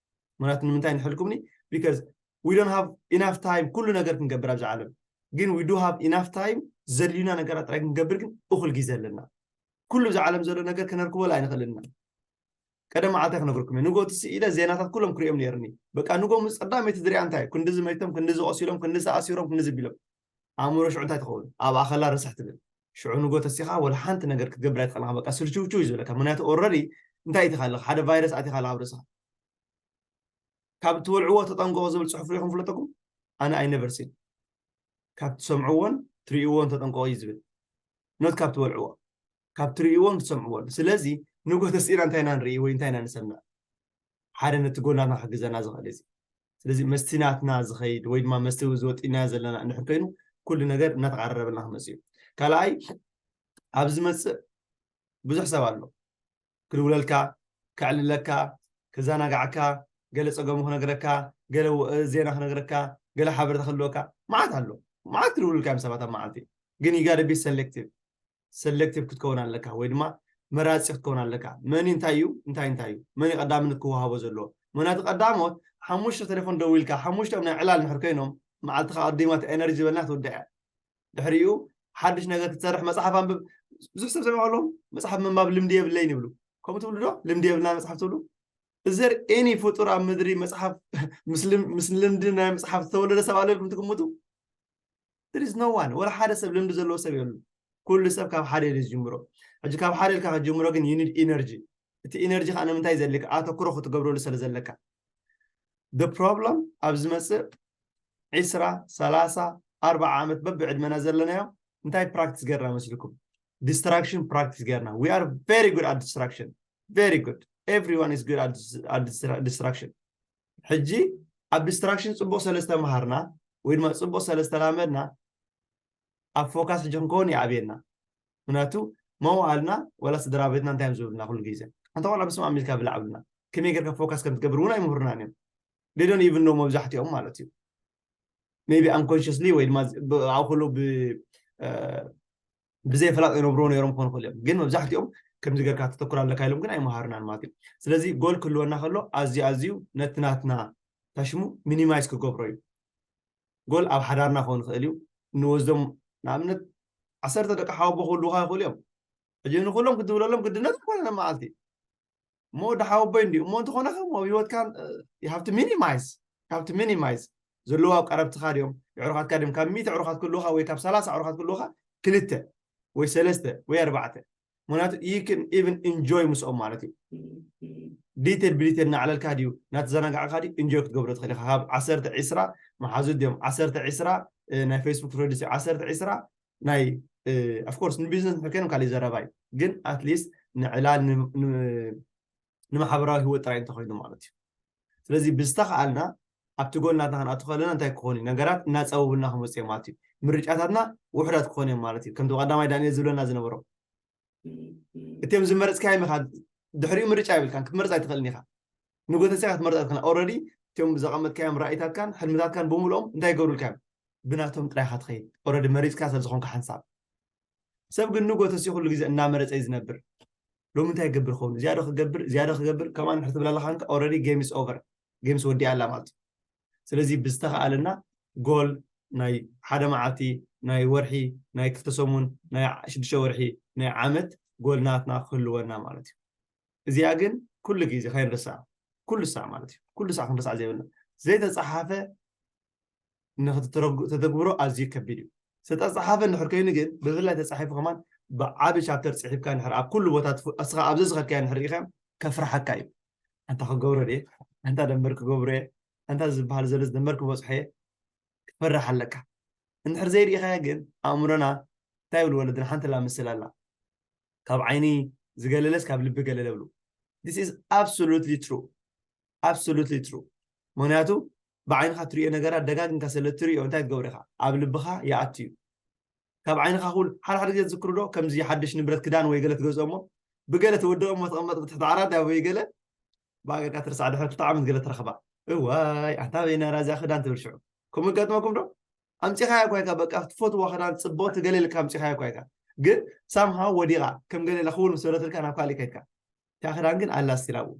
ምክንያቱ ንምንታይ ንሕልኩምኒ because we don't have enough time ኩሉ ነገር ክንገብር ኣብዚ ዓለም ግን we do have enough time ዘድልዩና ነገራት ጥራይ ክንገብር ግን እኹል ግዜ ኣለና። ኩሉ ኣብዚ ዓለም ዘሎ ነገር ከነርክበሉ ኣይንኽእልን ኢና። ቀደም መዓልቲ ክነግርኩም እየ ንጎ ትስእ ኢለ ዜናታት ኩሎም ክሪኦም ነይርኒ። በቃ ንጎ ምስ ቀዳመይቲ ዝሪኣ እንታይ እዩ ክንድዚ መይቶም ክንድዚ ቆሲሎም ክንድዚ ኣሲሮም ክንድዚ ቢሎም ኣእምሮ ሽዑ እንታይ ትኸውን ኣብ ኣኸላ ርስሕ ትብል። ሽዑ ንጎ ተሲኻ ወላ ሓንቲ ነገር ክትገብር ኣይትኽእልካ በቃ ስልችውችው እዩ ዝብለካ ምክንያቱ ኦረዲ እንታይ ኢትኻ ኣለካ ሓደ ቫይረስ ኣቲኻ ኣለካ ኣብ ርእስኻ። ካብ ትበልዕዎ ተጠንቀቑ ዝብል ፅሑፍ ሪኢኹም ፍለጠኩም? ኣነ ኣይነበርሲን ካብ ትሰምዕዎን ትርእይዎን ተጠንቀቑ እዩ ዝብል። ኖት ካብ ትበልዕዎ ካብ ትርእይዎን ትሰምዕዎን። ስለዚ ንጎ ተስኢና እንታይ ኢና ንርኢ ወይ እንታይ ኢና ንሰምዕ? ሓደ ነቲ ጎናትና ክሕግዘና ዝኽእል እዚ። ስለዚ መስቲ ናትና ዝኸይድ ወይ ድማ መስቲ ዝወጢናዮ ዘለና እንድሕር ኮይኑ ኩሉ ነገር እናተቃረረበልና ክመፅእ እዩ። ካልኣይ ኣብ ዝመፅእ ብዙሕ ሰብ ኣሎ ክድውለልካ፣ ከዕልለካ፣ ከዘናጋዓካ፣ ገለ ፀገሙ ክነግረካ፣ ገለ ዜና ክነግረካ፣ ገለ ሓበሬታ ክህልወካ፣ መዓት ኣሎ። መዓት ክድውልልካ እዮም ሰባት ኣብ መዓልቲ። ግን you gotta be selective። ሰሌክቲቭ ክትከውን ኣለካ ወይ ድማ መራፂ ክትከውን ኣለካ። መን እንታይ እዩ እንታይ እንታይ እዩ መን ቀዳምነት ክወሃቦ ዘለዎ? ምክንያቱ ቀዳሞት ሓሙሽተ ቴሌፎን ደዊልካ ሓሙሽቶም ናይ ዕላል ንሕር ኮይኖም መዓልትካ ቀዲማት ኤነርጂ ዝበልና ትውድዐ። ድሕሪኡ ሓድሽ ነገር ክትሰርሕ መፅሓፍ ኣንብብ። ብዙሕ ሰብ ሰሚዑ ኣለኹም መፅሓፍ ምንባብ ልምዲ የብለይን ይብሉ። ከምኡ ትብሉ ዶ? ልምዲ የብልና መፅሓፍ ትብሉ? እዘር ኤኒ ፍጡር ኣብ ምድሪ መፅሓፍ ምስ ልምዲ ናይ መፅሓፍ ዝተወለደ ሰብ ኣሎ ኢልኩም ትግምቱ? There is no one ወላ ሓደ ሰብ ልምዲ ዘለዎ ሰብ የሉ። ኩሉ ሰብ ካብ ሓደ ኢሉ ዝጅምሮ። ሕጂ ካብ ሓደ ኢልካ ክትጅምሮ ግን you need energy። እቲ ኢነርጂ ከዓ ንምንታይ ዘድልካ ኣተኩሮ ክትገብረሉ ስለ ዘለካ። The problem ኣብ ዝመፅእ ዒስራ ሰላሳ ኣርባዓ ዓመት በብዕድመና ዘለናዮ እንታይ ፕራክቲስ ገርና መስልኩም? ዲስትራክሽን ፕራክቲስ ገርና። We are very good at distraction። Very good. Everyone is good at, dis- at distra- distraction. ሕጂ ኣብ ዲስትራክሽን ፅቡቕ ስለ ዝተምሃርና ወይ ድማ ፅቡቕ ስለ ዝተላመድና ኣብ ፎካስ ሕጂ ክንከውን ይኣብየና። ምክንያቱ መዋእልና ወላ ስድራ ቤትና እንታይ እዮም ዝብሉና ኩሉ ግዜ? ሓንቲ ቆልዓ ብስም ኣሚልካ ብላዕ ብሉና። ከመይ ጌርካ ፎካስ ከም ትገብር እውን ኣይምህሩናን እዮም። They don't even know መብዛሕትኦም ማለት እዩ። Maybe unconsciously ወይ ድማ ብ- ኣብኡ ከለዉ ብ- እ፣ ብዘይፍላጥ ይነብሩ ነይሮም ክኾኑ ይኽእሉ እዮም። ግን መብዛሕትኦም ከምዚ ጌርካ ተተኩር ኣለካ ኢሎም ግን ኣይመሃሩናን ማለት እዩ። ስለዚ ጎል ክህልወና ከሎ ኣዝዩ ኣዝዩ ነቲ ናትና ታሽሙ ሚኒማይዝ ክገብሮ እዩ። ጎል ኣብ ሓዳርና ክኸውን ይኽእል እዩ። እንወስዶም ንኣብነት ዓሰርተ ደቂ ሓወቦ ክህልውኻ ይኽእሉ እዮም። ሕጂ ንኩሎም ክትብለሎም ግድነት ኣይኮነን መዓልቲ እሞ ወዲ ሓወቦይ እንዲዩ እሞ እንተኾነ ከም ኣብ ህይወትካ you have to minimize you have to minimize ዘለዉ ኣብ ቀረብትኻ ድዮም የዕሩኻትካ ድዮም ካብ ሚእቲ ዕሩኻት ክልውኻ ወይ ካብ ሰላሳ ዕሩኻት ክልውኻ ክልተ ወይ ሰለስተ ወይ ኣርባዕተ ምክንያቱ you can even enjoy ምስኦም ማለት እዩ detail ብዲቴል እናዕለልካ ድዩ እናተዘናጋዕካ ድዩ ኢንጆይ ክትገብሮ ትኽእል ኢኻ ካብ ዓሰርተ ዒስራ መሓዙት ድዮም ዓሰርተ ዒስራ ናይ ፌስቡክ ፍሬንድስ ዓሰርተ ዒስራ ናይ of course ንቢዝነስ ንሕር ኮይኖም ካልእ ዘረባ እዩ ግን ኣትሊስት ንዕላል ንማሕበራዊ ህይወት ጥራይ እንተኮይኑ ማለት እዩ ስለዚ ብዝተኸኣልና ኣብቲ ጎል ናትና ክንኣቱ ከለና እንታይ ክኾኑ እዩ ነገራት እናፀበቡልና ክመፁ እዮም ማለት እዩ ምርጫታትና ውሕዳት ክኾኑ እዮም ማለት እዩ ከምቲ ቀዳማይ ዳንኤል ዝብለና ዝነበሮ እቲኦም ዝመረፅካዮም ኢኻ ድሕሪኡ ምርጫ የብልካን ክትመርፅ ኣይትኽእልን ኢኻ ንጎተስያ ክትመርፅ ኣይትኽእልን ኦረዲ እቲኦም ዘቐመጥካዮም ራእይታትካን ሕልምታትካን ብምልኦም እንታይ ይገብሩልካ እዮም ብናቶም ጥራይ ኢኻ ትኸይድ ኦረዲ መሪፅካ ስለ ዝኾንካ ሓንሳብ ሰብ ግን ንጎተሲ ኩሉ ግዜ እናመረፀ እዩ ዝነብር ሎሚ እንታይ ይገብር ኸውን እዚያዶ ክገብር እዚያዶ ክገብር ከማን ድሕር ትብላ ኣለካ ኦረዲ game is over game is ወዲኣ ኣላ ማለት እዩ ስለዚ ብዝተኸኣለና ጎል ናይ ሓደ መዓልቲ ናይ ወርሒ ናይ ክልተ ሰሙን ናይ ሽዱሽተ ወርሒ ናይ ዓመት ጎል ናትና ክህልወና ማለት እዩ እዚኣ ግን ኩሉ ግዜ ከይንርሳዕ ኩሉ ሳዕ ማለት እዩ ኩሉ ሳዕ ክንርሳዕ ዘይብልና ዘይተፀሓፈ ንክተተግብሮ ኣዝዩ ከቢድ እዩ ዝተፀሓፈ እንድሕር ኮይኑ ግን ብፍላይ ተፃሒፉ ከማን ብዓቢ ቻፕተር ፅሒፍካ ንሕር ኣብ ኩሉ ቦታ እስኻ ኣብዚ ዝኸድካዮ ንሕር ኢኻ ከፍርሓካ እዩ ኣንታ ክገብሮ ድየ ኣንታ ደንበር ክገብሮ እየ ኣንታ ዝበሃል ዘሎ ደንበር ክበፅሖ እየ ክትፈርሕ ኣለካ እንድሕር ዘይርኢኻዮ ግን ኣእምሮና እንታይ ይብል ወለድና ሓንቲ ላ ምስል ኣላ ካብ ዓይኒ ዝገለለስ ካብ ልቢ ገለለ ብሉ this is absolutely true absolutely true ምክንያቱ ብዓይንኻ ትሪኦ ነገራት ደጋግምካ ስለ ትሪኦ እንታይ ትገብሮ ኢኻ ኣብ ልብኻ ይኣቱ እዩ ካብ ዓይንኻ ኩል ሓደ ሓደ ግዜ ትዝክሩ ዶ ከምዚ ሓድሽ ንብረት ክዳን ወይ ገለ ትገዝኦ እሞ ብገለ ተወደኦ እሞ ተቐመጥ ብትሕቲ ዓራት ኣብ ወይ ገለ ብኣገርካ ትርሳዕ ድሕሪ ክልተ ዓመት ገለ ትረኽባ እዋይ ኣንታ በይና ራዚኣ ክዳን ትብል ሽዑ ከምኡ ገጥመኩም ዶ ኣምፂኻያ ኳይካ በቃ ትፈትዋ ክዳን ፅብቕቲ ገለ ኢልካ ኣምፂኻያ ኳይካ ግን ሳምሃው ወዲቓ ከም ገለ ኢላ ክውል ምስ በለትልካ ናብ ካሊእ ከድካ እታ ክዳን ግን ኣላ ስቲል ኣብኡ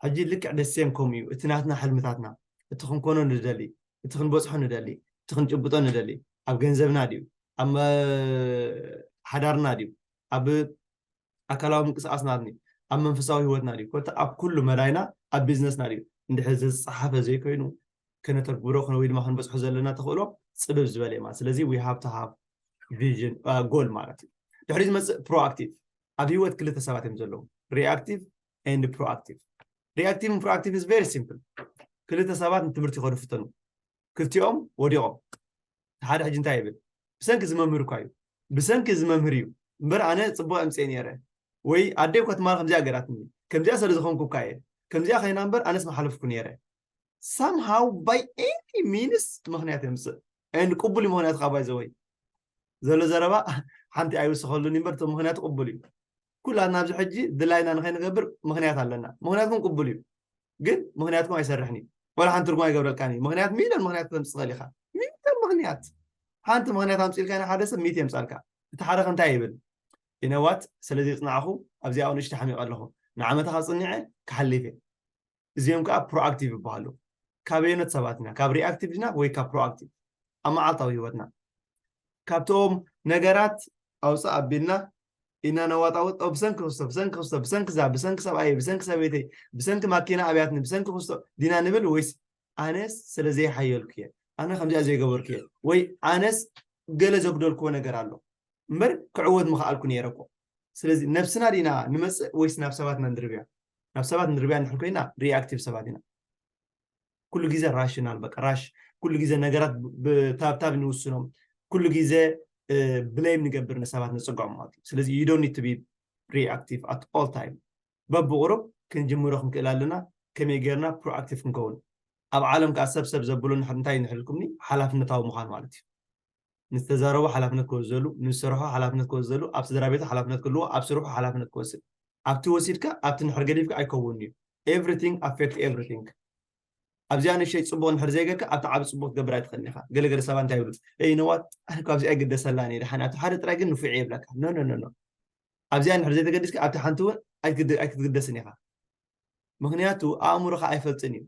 ሕጂ ልክዕ ደሴም ከምኡ እዩ እቲ ናትና ሕልምታትና እቲ ክንኮኖ ንደሊ እቲ ክንበፅሖ ንደሊ እቲ ክንጭብጦ ንደሊ ኣብ ገንዘብና ድዩ ኣብ ሓዳርና ድዩ ኣብ ኣካላዊ ምንቅስቃስና ድዩ ኣብ መንፈሳዊ ህይወትና ድዩ ኮታ ኣብ ኩሉ መዳይና ኣብ ቢዝነስና ድዩ እንድሕር ዝተፀሓፈ ዘይኮይኑ ከነተግብሮ ወይ ድማ ክንበፅሖ ዘለና ተኽእሎ ፅብብ ዝበለ ማለት ስለዚ we have to have vision goal ማለት እዩ ድሕሪ ዝመፅእ proactive ኣብ ህይወት ክልተ ሰባት እዮም ዘለዉ reactive and proactive reactive and proactive is very simple ክልተ ሰባት ንትምህርቲ ይኸዱ ፍተኑ ክልቲኦም ወዲቖም ሓደ ሕጂ እንታይ ይብል ብሰንኪ ዝመምህር እኳ እዩ ብሰንኪ ዝመምህር እዩ እምበር ኣነ ፅቡቅ ኣምፅኤ ነይረ ወይ ኣደይ እኳ ትማል ከምዚኣ ገራትኒ ከምዚኣ ስለ ዝኾንኩ እኳ እየ ከምዚኣ ከይና እምበር ኣነስ መሓለፍኩ ነይረ somehow by any means ምክንያት የምፅእ and ቅቡል እዩ ምክንያት ካብ ባይዘወይ ዘሎ ዘረባ ሓንቲ ኣይውስኸሉን እምበር እቲ ምክንያት ቅቡል እዩ ኩላትና ኣብዚ ሕጂ ድላይና ንኸይንገብር ምክንያት ኣለና ምክንያትኩም ቅቡል እዩ ግን ምክንያትኩም ኣይሰርሕን እዩ ወላ ሓንቲ ትርጉም ኣይገብረልካን እዩ ምክንያት ሚልዮን ምክንያት ተምፅእ ትኽእል ኢኻ ሚልዮን ምክንያት ሓንቲ ምክንያት ኣምፅልካ ሓደ ሰብ ሚት የምፃልካ እቲ ሓደ ከንታይ ይብል ኢነዋት ስለዚ ፅናዕኹ ኣብዚኣ ንእሽተ ሓሚቐ ኣለኹ ንዓመታኻ ፅኒዐ ክሓልፍ እየ እዚኦም ከዓ ፕሮኣክቲቭ ይበሃሉ ካበየኖት ሰባት ኢና ካብ ሪኣክቲቭ ዲና ወይ ካብ ፕሮኣክቲቭ ኣብ መዓልታዊ ህይወትና ካብቶም ነገራት ኣውፅእ ኣቢልና ኢና ነዋጣውጥ ብሰንኪ ክስቶ ብሰንኪ ክስቶ ብሰንኪ ዛ ብሰንኪ ሰብኣየ ብሰንኪ ሰበይተይ ብሰንኪ ማኪና ኣብያትኒ ብሰንኪ ክስቶ ዲና ንብል ወይስ ኣነስ ስለ ዘይሓየልኩ እየ ኣነ ከምዚኣ ዘይገበርኩ እየ ወይ ኣነስ ገለ ዘጉደልክዎ ነገር ኣሎ እምበር ክዕወት ምኽኣልኩ ነይረ እኮ ስለዚ ነብስና ዲና ንመፅእ ወይስ ናብ ሰባት ኢና ንድርብያ ናብ ሰባት ንድርብያ እንድሕር ኮይና ሪኣክቲቭ ሰባት ኢና ኩሉ ግዜ ራሽናል በቃ ራሽ ኩሉ ግዜ ነገራት ብታብታብ ንውስኖም ኩሉ ግዜ ብሌም ንገብር ንሰባት ንፅግዖም ማለት እዩ ስለዚ you don't need to be reactive at all time በብቑሩብ ክንጅምሮ ክንክእል ኣለና። ከመይ ጌርና ፕሮኣክቲቭ ክንከውን? ኣብ ዓለም ከዓ ሰብ ሰብ ዘብሎ እንታይ ንሕልኩምኒ ሓላፍነታዊ ምዃን ማለት እዩ። ንዝተዛረቡ ሓላፍነት ክወስደሉ፣ ንዝሰርሖ ሓላፍነት ክወስደሉ፣ ኣብ ስድራ ቤቱ ሓላፍነት ክህልዎ፣ ኣብ ስርሑ ሓላፍነት ክወስድ። ኣብቲ ወሲድካ ኣብቲ ንሕር ገዲፍካ ኣይከውን እዩ። Everything affect everything። ኣብዚኣ ንእሽተይ ፅቡቅ እንድሕር ዘይገርካ ኣብቲ ዓብ ፅቡቅ ክትገብር ኣይትኽእልን ኢኻ። ገለገለ ሰባት እንታይ ይብሉ? እይ ነዋት ኣነ ካብዚ ኣይግደሰላን እየ ደሓን ኣብቲ ሓደ ጥራይ ግን ንፉዕ እየ ይብለካ። ኖ ኖ ኖ ኖ ኣብዚኣ እንድሕር ዘይተገዲስካ ኣብቲ ሓንቲ እውን ኣይትግድ- ኣይክትግደስን ኢኻ። ምክንያቱ ኣእምሮኻ ኣይፈልጥን እዩ።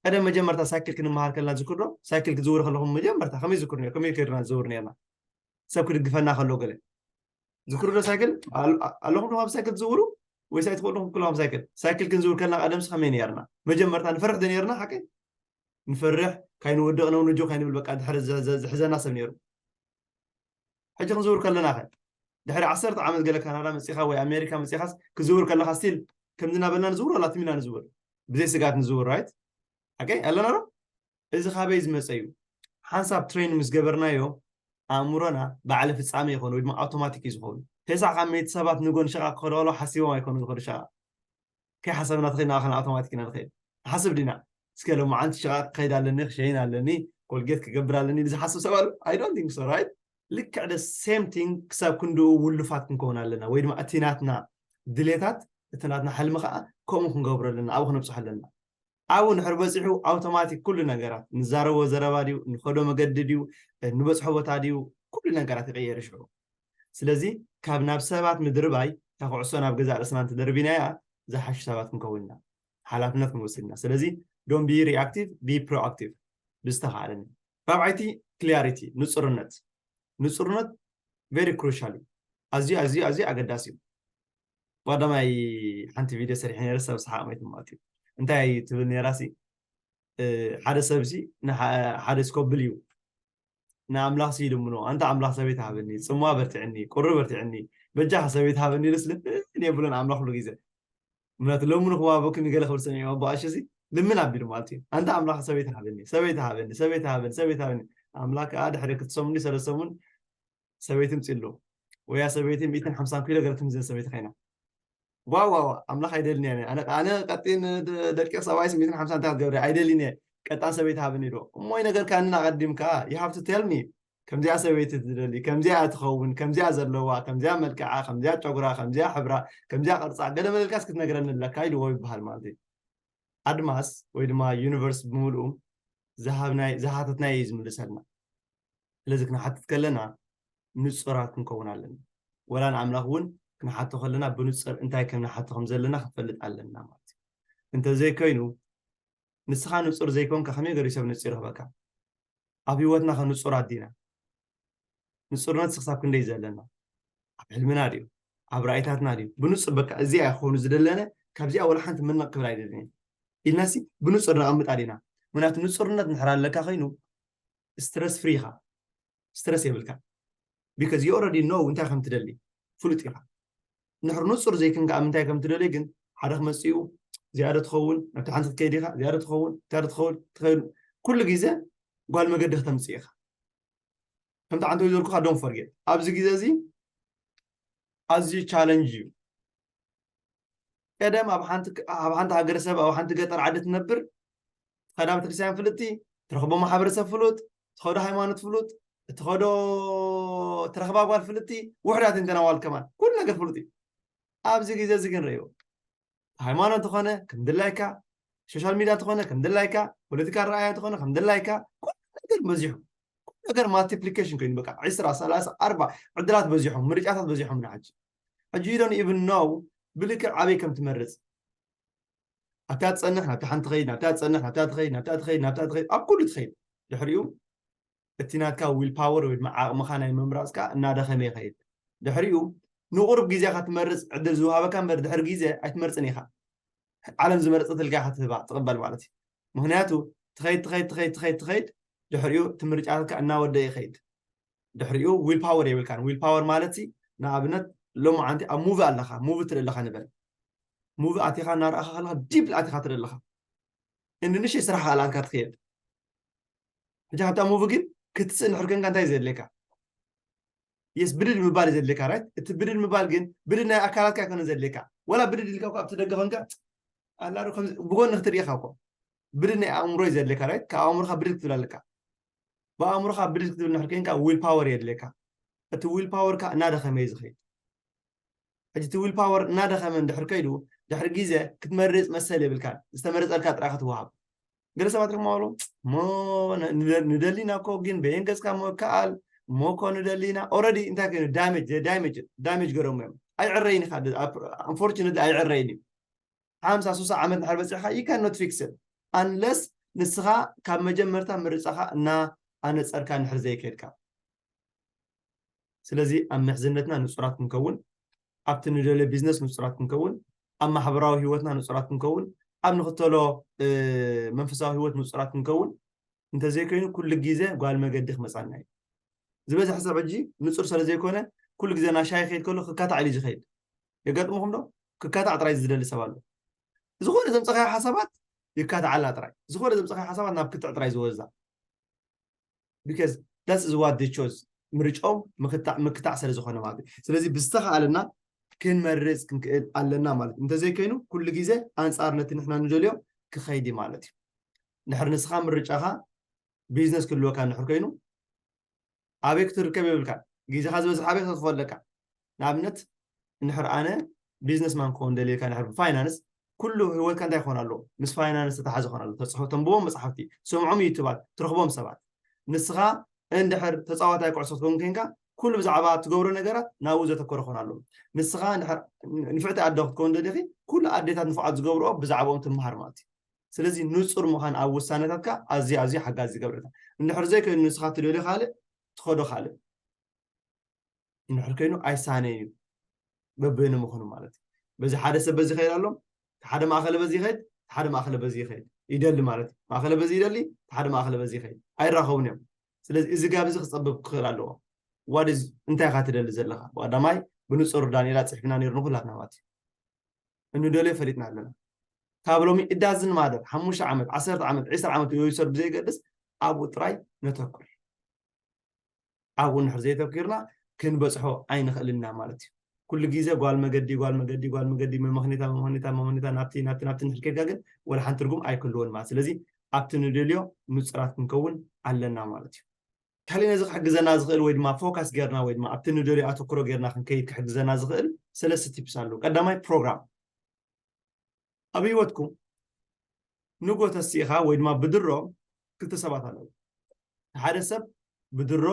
ቀደም መጀመርታ ሳይክል ክንመሃር ከለና ዝክሮ ሳይክል ክዝውር ከለኹም መጀመርታ ከመይ ዝክር ነሩ ከመይ ከድና ዝዝውር ነርና ሰብ ክድግፈና ከሎ ገለ ዝክሩ ዶ ሳይክል ኣለኹም ዶ ሳይክል ትዝውሩ ወይስ ኣይትኽእሉ ዶ ክልኹም ሳይክል ሳይክል ክንዝውር ከለና ቀደምሲ ከመይ ነርና መጀመርታ ንፈርሕ ዶ ነርና ሓቀይ ንፈርሕ ካይንወድቕ ነው ንጆ ካይንብል በቃ ድሕሪ ዝሕዘና ሰብ ነሩ ሕጂ ክንዝውር ከለና ኸ ድሕሪ ዓሰርተ ዓመት ገለ ካናዳ መፂኻ ወይ ኣሜሪካ መፂኻስ ክዝውር ከለኻ ስቲል ከምዚ እናበልና ንዝውር ኣላ ትሚና ንዝውር ብዘይ ስጋት ንዝውር ራይት ሓቀይ ኣለና ዶ እዚ ካበይ ዝመፀ እዩ ሓንሳብ ትሬን ምስ ገበርናዮ ኣእምሮና ባዕለ ፍፃመ ይኾን ወይ ድማ ኣውቶማቲክ እዩ ዝኸውን ተሳዕ ካብ መይቲ ሰባት ንጎን ሸቓ ክኸደሎ ሓሲቦም ኣይኮኑ ዝኸዱ ሸቓ ከይሓሰብና ተኸድና ከን ኣውቶማቲክ ኢና ንኸይድ ንሓስብ ዲና እስከ ሎማዓንቲ ሸቓ ክኸይድ ኣለኒ ክሸይን ኣለኒ ኮልጌት ክገብር ኣለኒ ዝሓስብ ሰብ ኣሎ I don't think so right ልክዕ the same thing ክሳብ ክንድኡ ውሉፋት ክንከውን ኣለና ወይ ድማ እቲ ናትና ድሌታት እቲ ናትና ሕልሚ ከዓ ከምኡ ክንገብሮ ኣለና ኣብኡ ክነብፅሖ ኣለና ኣብኡ ንድሕር በፂሑ ኣውቶማቲክ ኩሉ ነገራት ንዛረቦ ዘረባ ድዩ ንኸዶ መገዲ ድዩ ንበፅሖ ቦታ ድዩ ኩሉ ነገራት ይቀየር ሽዑ ስለዚ ካብ ናብ ሰባት ምድርባይ ካብ ኩዕሶ ናብ ገዛእ ርእስና እንትደርቢናያ ዝሓሹ ሰባት ክንከውን ኢና ሓላፍነት ክንወስድ ኢና ስለዚ don't be reactive be proactive ብዝተኻእለኒ ራብዓይቲ clarity ንፁርነት ንፁርነት very crucial እዩ ኣዝዩ ኣዝዩ ኣዝዩ ኣገዳሲ እዩ ቀዳማይ ሓንቲ ቪድዮ ሰሪሐ ነረ ሰብ ሰሓቕ መይት ማለት እዩ እንታይ ትብል ነራ ሲ ሓደ ሰብ ሲ ሓደ ስኮብል እዩ ንኣምላኽ ሲ ይልምኖ ኣንታ ኣምላኽ ሰበይቲ ሃበኒ ፅምዋ በርትዕኒ ቁሪ በርትዕኒ በጃኻ ሰበይቲ ሃበኒ ኢሉስ ልምን የብሉን ኣምላኽ ኩሉ ግዜ ምክንያቱ ሎሚ ንክዋበኩም ይገለ ክብል ሰሚዑ ኣቦ ኣሸ ሲ ልምን ኣቢሉ ማለት እዩ ኣንታ ኣምላኽ ሰበይቲ ሃበኒ ሰበይቲ ሃበኒ ሰበይቲ ሃበኒ ሰበይቲ ሃበኒ ኣምላኽ ከዓ ድሕሪ ክልተ ሰሙን ሰለስተ ሰሙን ሰበይቲ ምፅሉ ወያ ሰበይቲ ሚእትን ሓምሳን ኪሎ ገለ ትምዘን ሰበይቲ ከይና ዋው ዋው ኣምላኽ ኣይደልን እየ ኣነ ኣነ ቀጢን ደቂቕ ሰብኣይስ ሚእትን ሓምሳን እንታይ ክትገብር ኣይደልን እየ ቀጣን ሰበይቲ ሃብኒ ዶ እሞ ነገር ካንን ኣቐዲምካ you have to tell me ከምዚኣ ሰበይቲ ትደሊ ከምዚኣ ትኸውን ከምዚኣ ዘለዋ ከምዚኣ መልክዓ ከምዚኣ ጨጉራ ከምዚኣ ሕብራ ከምዚኣ ቅርፃ ገለ መለልካስ ክትነግረኒ ኣለካ ኢልዎ ይበሃል ማለት እዩ ኣድማስ ወይ ድማ ዩኒቨርስ ብምልኡ ዝሃተትናዮ እዩ ዝምልሰልና ስለዚ ክንሓትት ከለና ንፁራት ክንከውን ኣለና ወላ ንኣምላኽ እውን ክንሓቶ ከለና ብንፁር እንታይ ከም ንሓቶ ከም ዘለና ክንፈልጥ ኣለና ማለት እዩ እንተዘይኮይኑ ንስኻ ንፁር ዘይኮንካ ከመይ ገሪ ሰብ ንፁር ይረኽበካ ኣብ ህይወትና ከ ንፁራት ዲና ንፁርነት ስክሳብ ክንደይ ዘለና ኣብ ሕልምና ድዩ ኣብ ራእይታትና ድዩ ብንፁር በቃ እዚኣ ክኾኑ ዝደለነ ካብዚኣ ወላ ሓንቲ ምንቕ ክብል ኣይደልን ኢልናሲ ብንፁር ነቐምጣ ዲና ምክንያቱ ንፁርነት ንሕር ኣለካ ኮይኑ ስትረስ ፍሪ ኢኻ ስትረስ የብልካ because you already know እንታይ ከም ትደሊ ፍሉጥ ኢኻ ንሕር ንፁር ዘይክን ከዓ ምንታይ ከም ትደልዮ ግን ሓደ ክመፅኡ እዚኣ ዶ ትኸውን ናብቲ ሓንቲ ክትከይድ ኢኻ እዚኣ ዶ ትኸውን እንታይ ዶ ትኸውን ትኸውን ኩሉ ግዜ ጓል መገዲ ክተምፅእ ኢኻ ከምቲ ዓንተ ዝበልኩኻ don't forget ኣብዚ ግዜ እዚ ኣዝዩ ቻለንጅ እዩ ቀደም ኣብ ሓንቲ ኣብ ሓንቲ ሃገረሰብ ኣብ ሓንቲ ገጠር ዓዲ ትነብር ትኸዳ ቤተክርስትያን ፍልጥቲ ትረኽቦ ማሕበረሰብ ፍሉጥ ትኸዶ ሃይማኖት ፍሉጥ እትኸዶ ትረኽባ ጓል ፍልጥቲ ውሕዳት እንተናዋል ከማን ኩሉ ነገር ፍሉጥ እዩ ኣብዚ ግዜ እዚ ግን ረእይዎ ሃይማኖት ተኾነ ከም ድላይካ ሶሻል ሚድያ ተኾነ ከም ድላይካ ፖለቲካ ረኣያ ተኾነ ከም ድላይካ ኩሉ ነገር በዚሑ ኩሉ ነገር ማልቲፕሊኬሽን ኮይኑ በቃ ዕስራ ሰላሳ ኣርባ ዕድላት በዚሖም ምርጫታት በዚሖም ንሓጂ ሕጂ you don't even know ብልክዕ ኣበይ ከም ትመርፅ ኣብታ ትፀንሕ ናብታ ሓንቲ ኸይድ ናብታ ትፀንሕ ናብታ ትኸይድ ናብታ ትኸይድ ናብታ ትኸይድ ኣብ ኩሉ ትኸይድ ድሕሪኡ እቲ ናትካ ዊል ፓወር ወይ ድማ ዓቕምኻ ናይ ምምራፅካ እናደኸመ ይኸይድ ድሕሪኡ ንቑሩብ ግዜኻ ትመርፅ ዕድል ዝወሃበካ እምበር ድሕሪ ግዜ ኣይትመርፅን ኢኻ ዓለም ዝመረፀትልካ ኢኻ ትህባ ትቕበል ማለት እዩ ምክንያቱ ትኸይድ ትኸይድ ትኸይድ ትኸይድ ትኸይድ ድሕሪኡ እቲ ምርጫታትካ እናወደ ይኸይድ ድሕሪኡ ዊል ፓወር የብልካን ዊል ፓወር ማለት ንኣብነት ሎማዓንቲ ኣብ ሙቪ ኣለኻ ሙቪ ትርኢ ኣለኻ ንበል ሙቪ ኣቲኻ እናረኣኻ ከለኻ ዲፕ ኣቲኻ ትርኢ ኣለኻ እንንሽ ስራሕ ካልኣትካ ትኽየድ ሕጂ ሃብታ ሙቪ ግን ክትስእ ንሕር ከንካ እንታይ ዘድልየካ የስ ብድድ ምባል ዘድልየካ ራይት እቲ ብድድ ምባል ግን ብድድ ናይ ኣካላትካ ኣይኮነ ዘድልየካ ወላ ብድድ ኢልካ እኮ ኣብቲ ደገ ኮንካ ኣላ ዶ ከምዚ ብጎኒ ክትርኢ ኢኻ እኮ። ብድድ ናይ ኣእምሮ እዩ ዘድልየካ፣ ራይት? ካብ ኣእምሮኻ ብድድ ክትብል ኣለካ። ብኣእምሮኻ ብድድ ክትብል እንድሕር ኮይንካ ዊል ፓወር የድልየካ። እቲ ዊል ፓወርካ እናደኸመ እዩ ዝኸይድ። ሕጂ እቲ ዊል ፓወር እናደኸመ እንድሕር ከይዱ፣ ድሕሪ ግዜ ክትመርፅ መሰል የብልካን። ዝተመረፀልካ ጥራይ ክትወሃብ። ገለ ሰባት ድማ በሉ፣ "እሞ ን-፣ ንደ-፣ ንደሊና እኮ ግን በየን ገፅካ እሞ ይከኣል፣ እሞ እኮ ንደሊና." ኦረዲ እንታይ ኮይኑ ዳሜጅ ዳሜጅ ዳሜጅ ገረሙ እዮም። ኣይዕረይን ኢኻ። ኣንፎርቹነት ኣይዕረይን እዩ። ሓምሳ ሱሳ ዓመት ንድሕር በፂሕካ you cannot fix it unless ንስኻ ካብ መጀመርታ ምርጫኻ እና ኣነፀርካ እንድሕር ዘይከድካ። ስለዚ ኣብ ምሕዝነትና ንፁራት ክንከውን፣ ኣብቲ ንደልዮ ቢዝነስ ንፁራት ክንከውን፣ ኣብ ማሕበራዊ ህይወትና ንፁራት ክንከውን፣ ኣብ ንኽተሎ እ፣ መንፈሳዊ ህይወት ንፁራት ክንከውን። እንተዘይኮይኑ ኩሉ ግዜ ጓል መገዲ ክመፃና እዩ። ዝበዝሐ ሰብ ሕጂ ንፁር ስለ ዘይኮነ ኩሉ ግዜ ናሻይ ከይድ ከሎ ክካታዕ ኢሉ ዝኸይድ። የጋጥምኹም ዶ? ክካታዕ ጥራይ ዝደሊ ሰብ ኣሎ። ዝኾነ ዘምፀኻዮ ሓሳባት ይካታዓላ ጥራይ። ዝኾነ ዘምፀኻዮ ሓሳባት ናብ ክትዕ ጥራይ ዝወዛ። Because that's is what they chose። ምርጫኦም ምክታዕ፣ ምክታዕ ስለ ዝኾነ ማለት እዩ። ስለዚ ብዝተኻኣለና ክንመርፅ ክንክእል ኣለና ማለት እዩ። እንተዘይኮይኑ ኩሉ ግዜ ኣንፃር ነቲ ንሕና ንደልዮ ክኸይድ እዩ ማለት እዩ። እንድሕር ንስኻ ምርጫኻ ቢዝነስ ክህልወካ እንድሕር ኮይኑ ኣበይ ክትርከብ የብልካ። ግዜኻ ዝበዝሕ ኣበይ ክትኸፍለካ። ንኣብነት እንድሕር ኣነ ቢዝነስማን ክኸውን ደልየካ እንድሕር ብፋይናንስ ኩሉ ህይወትካ እንታይ ክኾን ኣለዎ? ምስ ፋይናንስ ዝተሓዘ ክኾን ኣለዎ። ተፅሕፎ ተንብቦም መፅሓፍቲ፣ ስምዖም ዩቱባት፣ ትረኽቦም ሰባት። ንስኻ እንድሕር ተፃዋታይ ኩዕሶ ክትከውን ኮይንካ ኩሉ ብዛዕባ ትገብሮ ነገራት ናብኡ ዘተኮረ ክኾን ኣለዎ። ንስኻ እንድሕር ንፍዕቲ ኣደ ክትከውን ደሊኺ ኩሉ ኣዴታት ንፉዓት ዝገብርኦ ብዛዕባኦም ትመሃር ማለት እዩ። ስለዚ ንፁር ምዃን ኣብ ውሳነታትካ ኣዝዩ ኣዝዩ ሓጋዚ ዝገብረካ። እንድሕር ዘይኮይኑ ንስኻ ትደልዮ ካልእ ትኸዶ ካልእ እንድሕር ኮይኑ ኣይሳነን እዩ በበይኑ ምዃኑ ማለት እዩ። በዚ ሓደ ሰብ በዚ ይኸይድ ኣሎ፣ እቲ ሓደ ማእኸለ በዚ ይኸይድ፣ እቲ ሓደ ማእኸለ በዚ ይኸይድ ይደሊ ማለት እዩ። ማእኸለ በዚ ይደሊ፣ እቲ ሓደ ማእኸለ በዚ ይኸይድ ኣይራኸቡን እዮም። ስለዚ እዚ ጋብ እዚ ክፀብብ ክኽእል ኣለዎ። ዋድዝ እንታይ ኢኻ ትደሊ ዘለኻ? ቀዳማይ ብንፁር ዳንኤላ ፅሒፍና ነይሩ ንኩላትና ማለት እዩ። እንደልዮ ፈሊጥና ኣለና። ካብ ሎሚ እዳዝን ማደር ሓሙሽተ ዓመት ዓሰርተ ዓመት ዒስራ ዓመት ይውሰድ ብዘይገድስ ኣብኡ ጥራይ ነተኩር። ኣብኡ እንድሕር ዘይተኪርና ክንበፅሖ ኣይንኽእልና ማለት እዩ። ኩሉ ግዜ ጓል መገዲ ጓል መገዲ ጓል መገዲ መመኽኔታ መመኽኔታ መመኽኔታ ናብቲ ናብቲ ናብቲ እንድሕር ከድካ ግን ወላ ሓንቲ ትርጉም ኣይክህልዎን ማለት። ስለዚ ኣብቲ ንደልዮ ንፁራት ክንከውን ኣለና ማለት እዩ። ካሊእ ነዚ ክሕግዘና ዝኽእል ወይ ድማ ፎካስ ጌርና ወይ ድማ ኣብቲ ንደልዮ ኣተኩሮ ጌርና ክንከይድ ክሕግዘና ዝኽእል ሰለስተ ቲፕስ ኣለዉ። ቀዳማይ ፕሮግራም። ኣብ ህይወትኩም ንጎ ተሲእኻ ወይ ድማ ብድሮ ክልተ ሰባት ኣለዉ። ሓደ ሰብ ብድሮ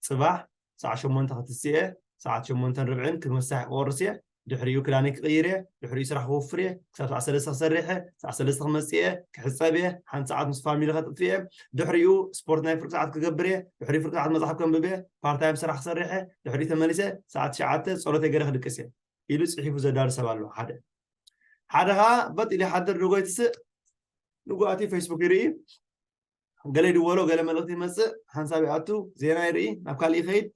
ፅባሕ ሰዓት ሸሞንተ ክትስእ እየ፣ ሰዓት ሸሞንተን ርብዕን ክመሳሕ ክቆርስ እየ፣ ድሕሪኡ ክዳነይ ክቕይር እየ፣ ድሕሪኡ ስራሕ ክወፍር እየ፣ ክሳብ ሰዓት ሰለስተ ክሰርሕ እየ፣ ሰዓት ሰለስተ ክመፅእ እየ፣ ክሕፀብ እየ፣ ሓንቲ ሰዓት ምስ ፋሚሊ ከጥፍእ እየ፣ ድሕሪኡ ስፖርት ናይ ፍርቂ ሰዓት ክገብር እየ፣ ድሕሪኡ ፍርቂ ሰዓት መፅሓፍ ከንብብ እየ፣ ፓርታይም ስራሕ ክሰርሕ እየ፣ ድሕሪኡ ተመሊሰ ሰዓት ትሽዓተ ፀሎተይ ገይረ ክድቅስ እየ ኢሉ ፅሒፉ ዘዳሉ ሰብ ኣሎ ሓደ። ሓደ ከዓ በጥ ኢሉ ይሓድር ንጎ ይትስእ፣ ንጎ ኣትዩ ፌስቡክ ይርኢ፣ ገለ ይድወሎ፣ ገለ መልእኽቲ ይመፅእ፣ ሓንሳብ ይኣቱ፣ ዜና ይርኢ፣ ናብ ካልእ ይኸይድ።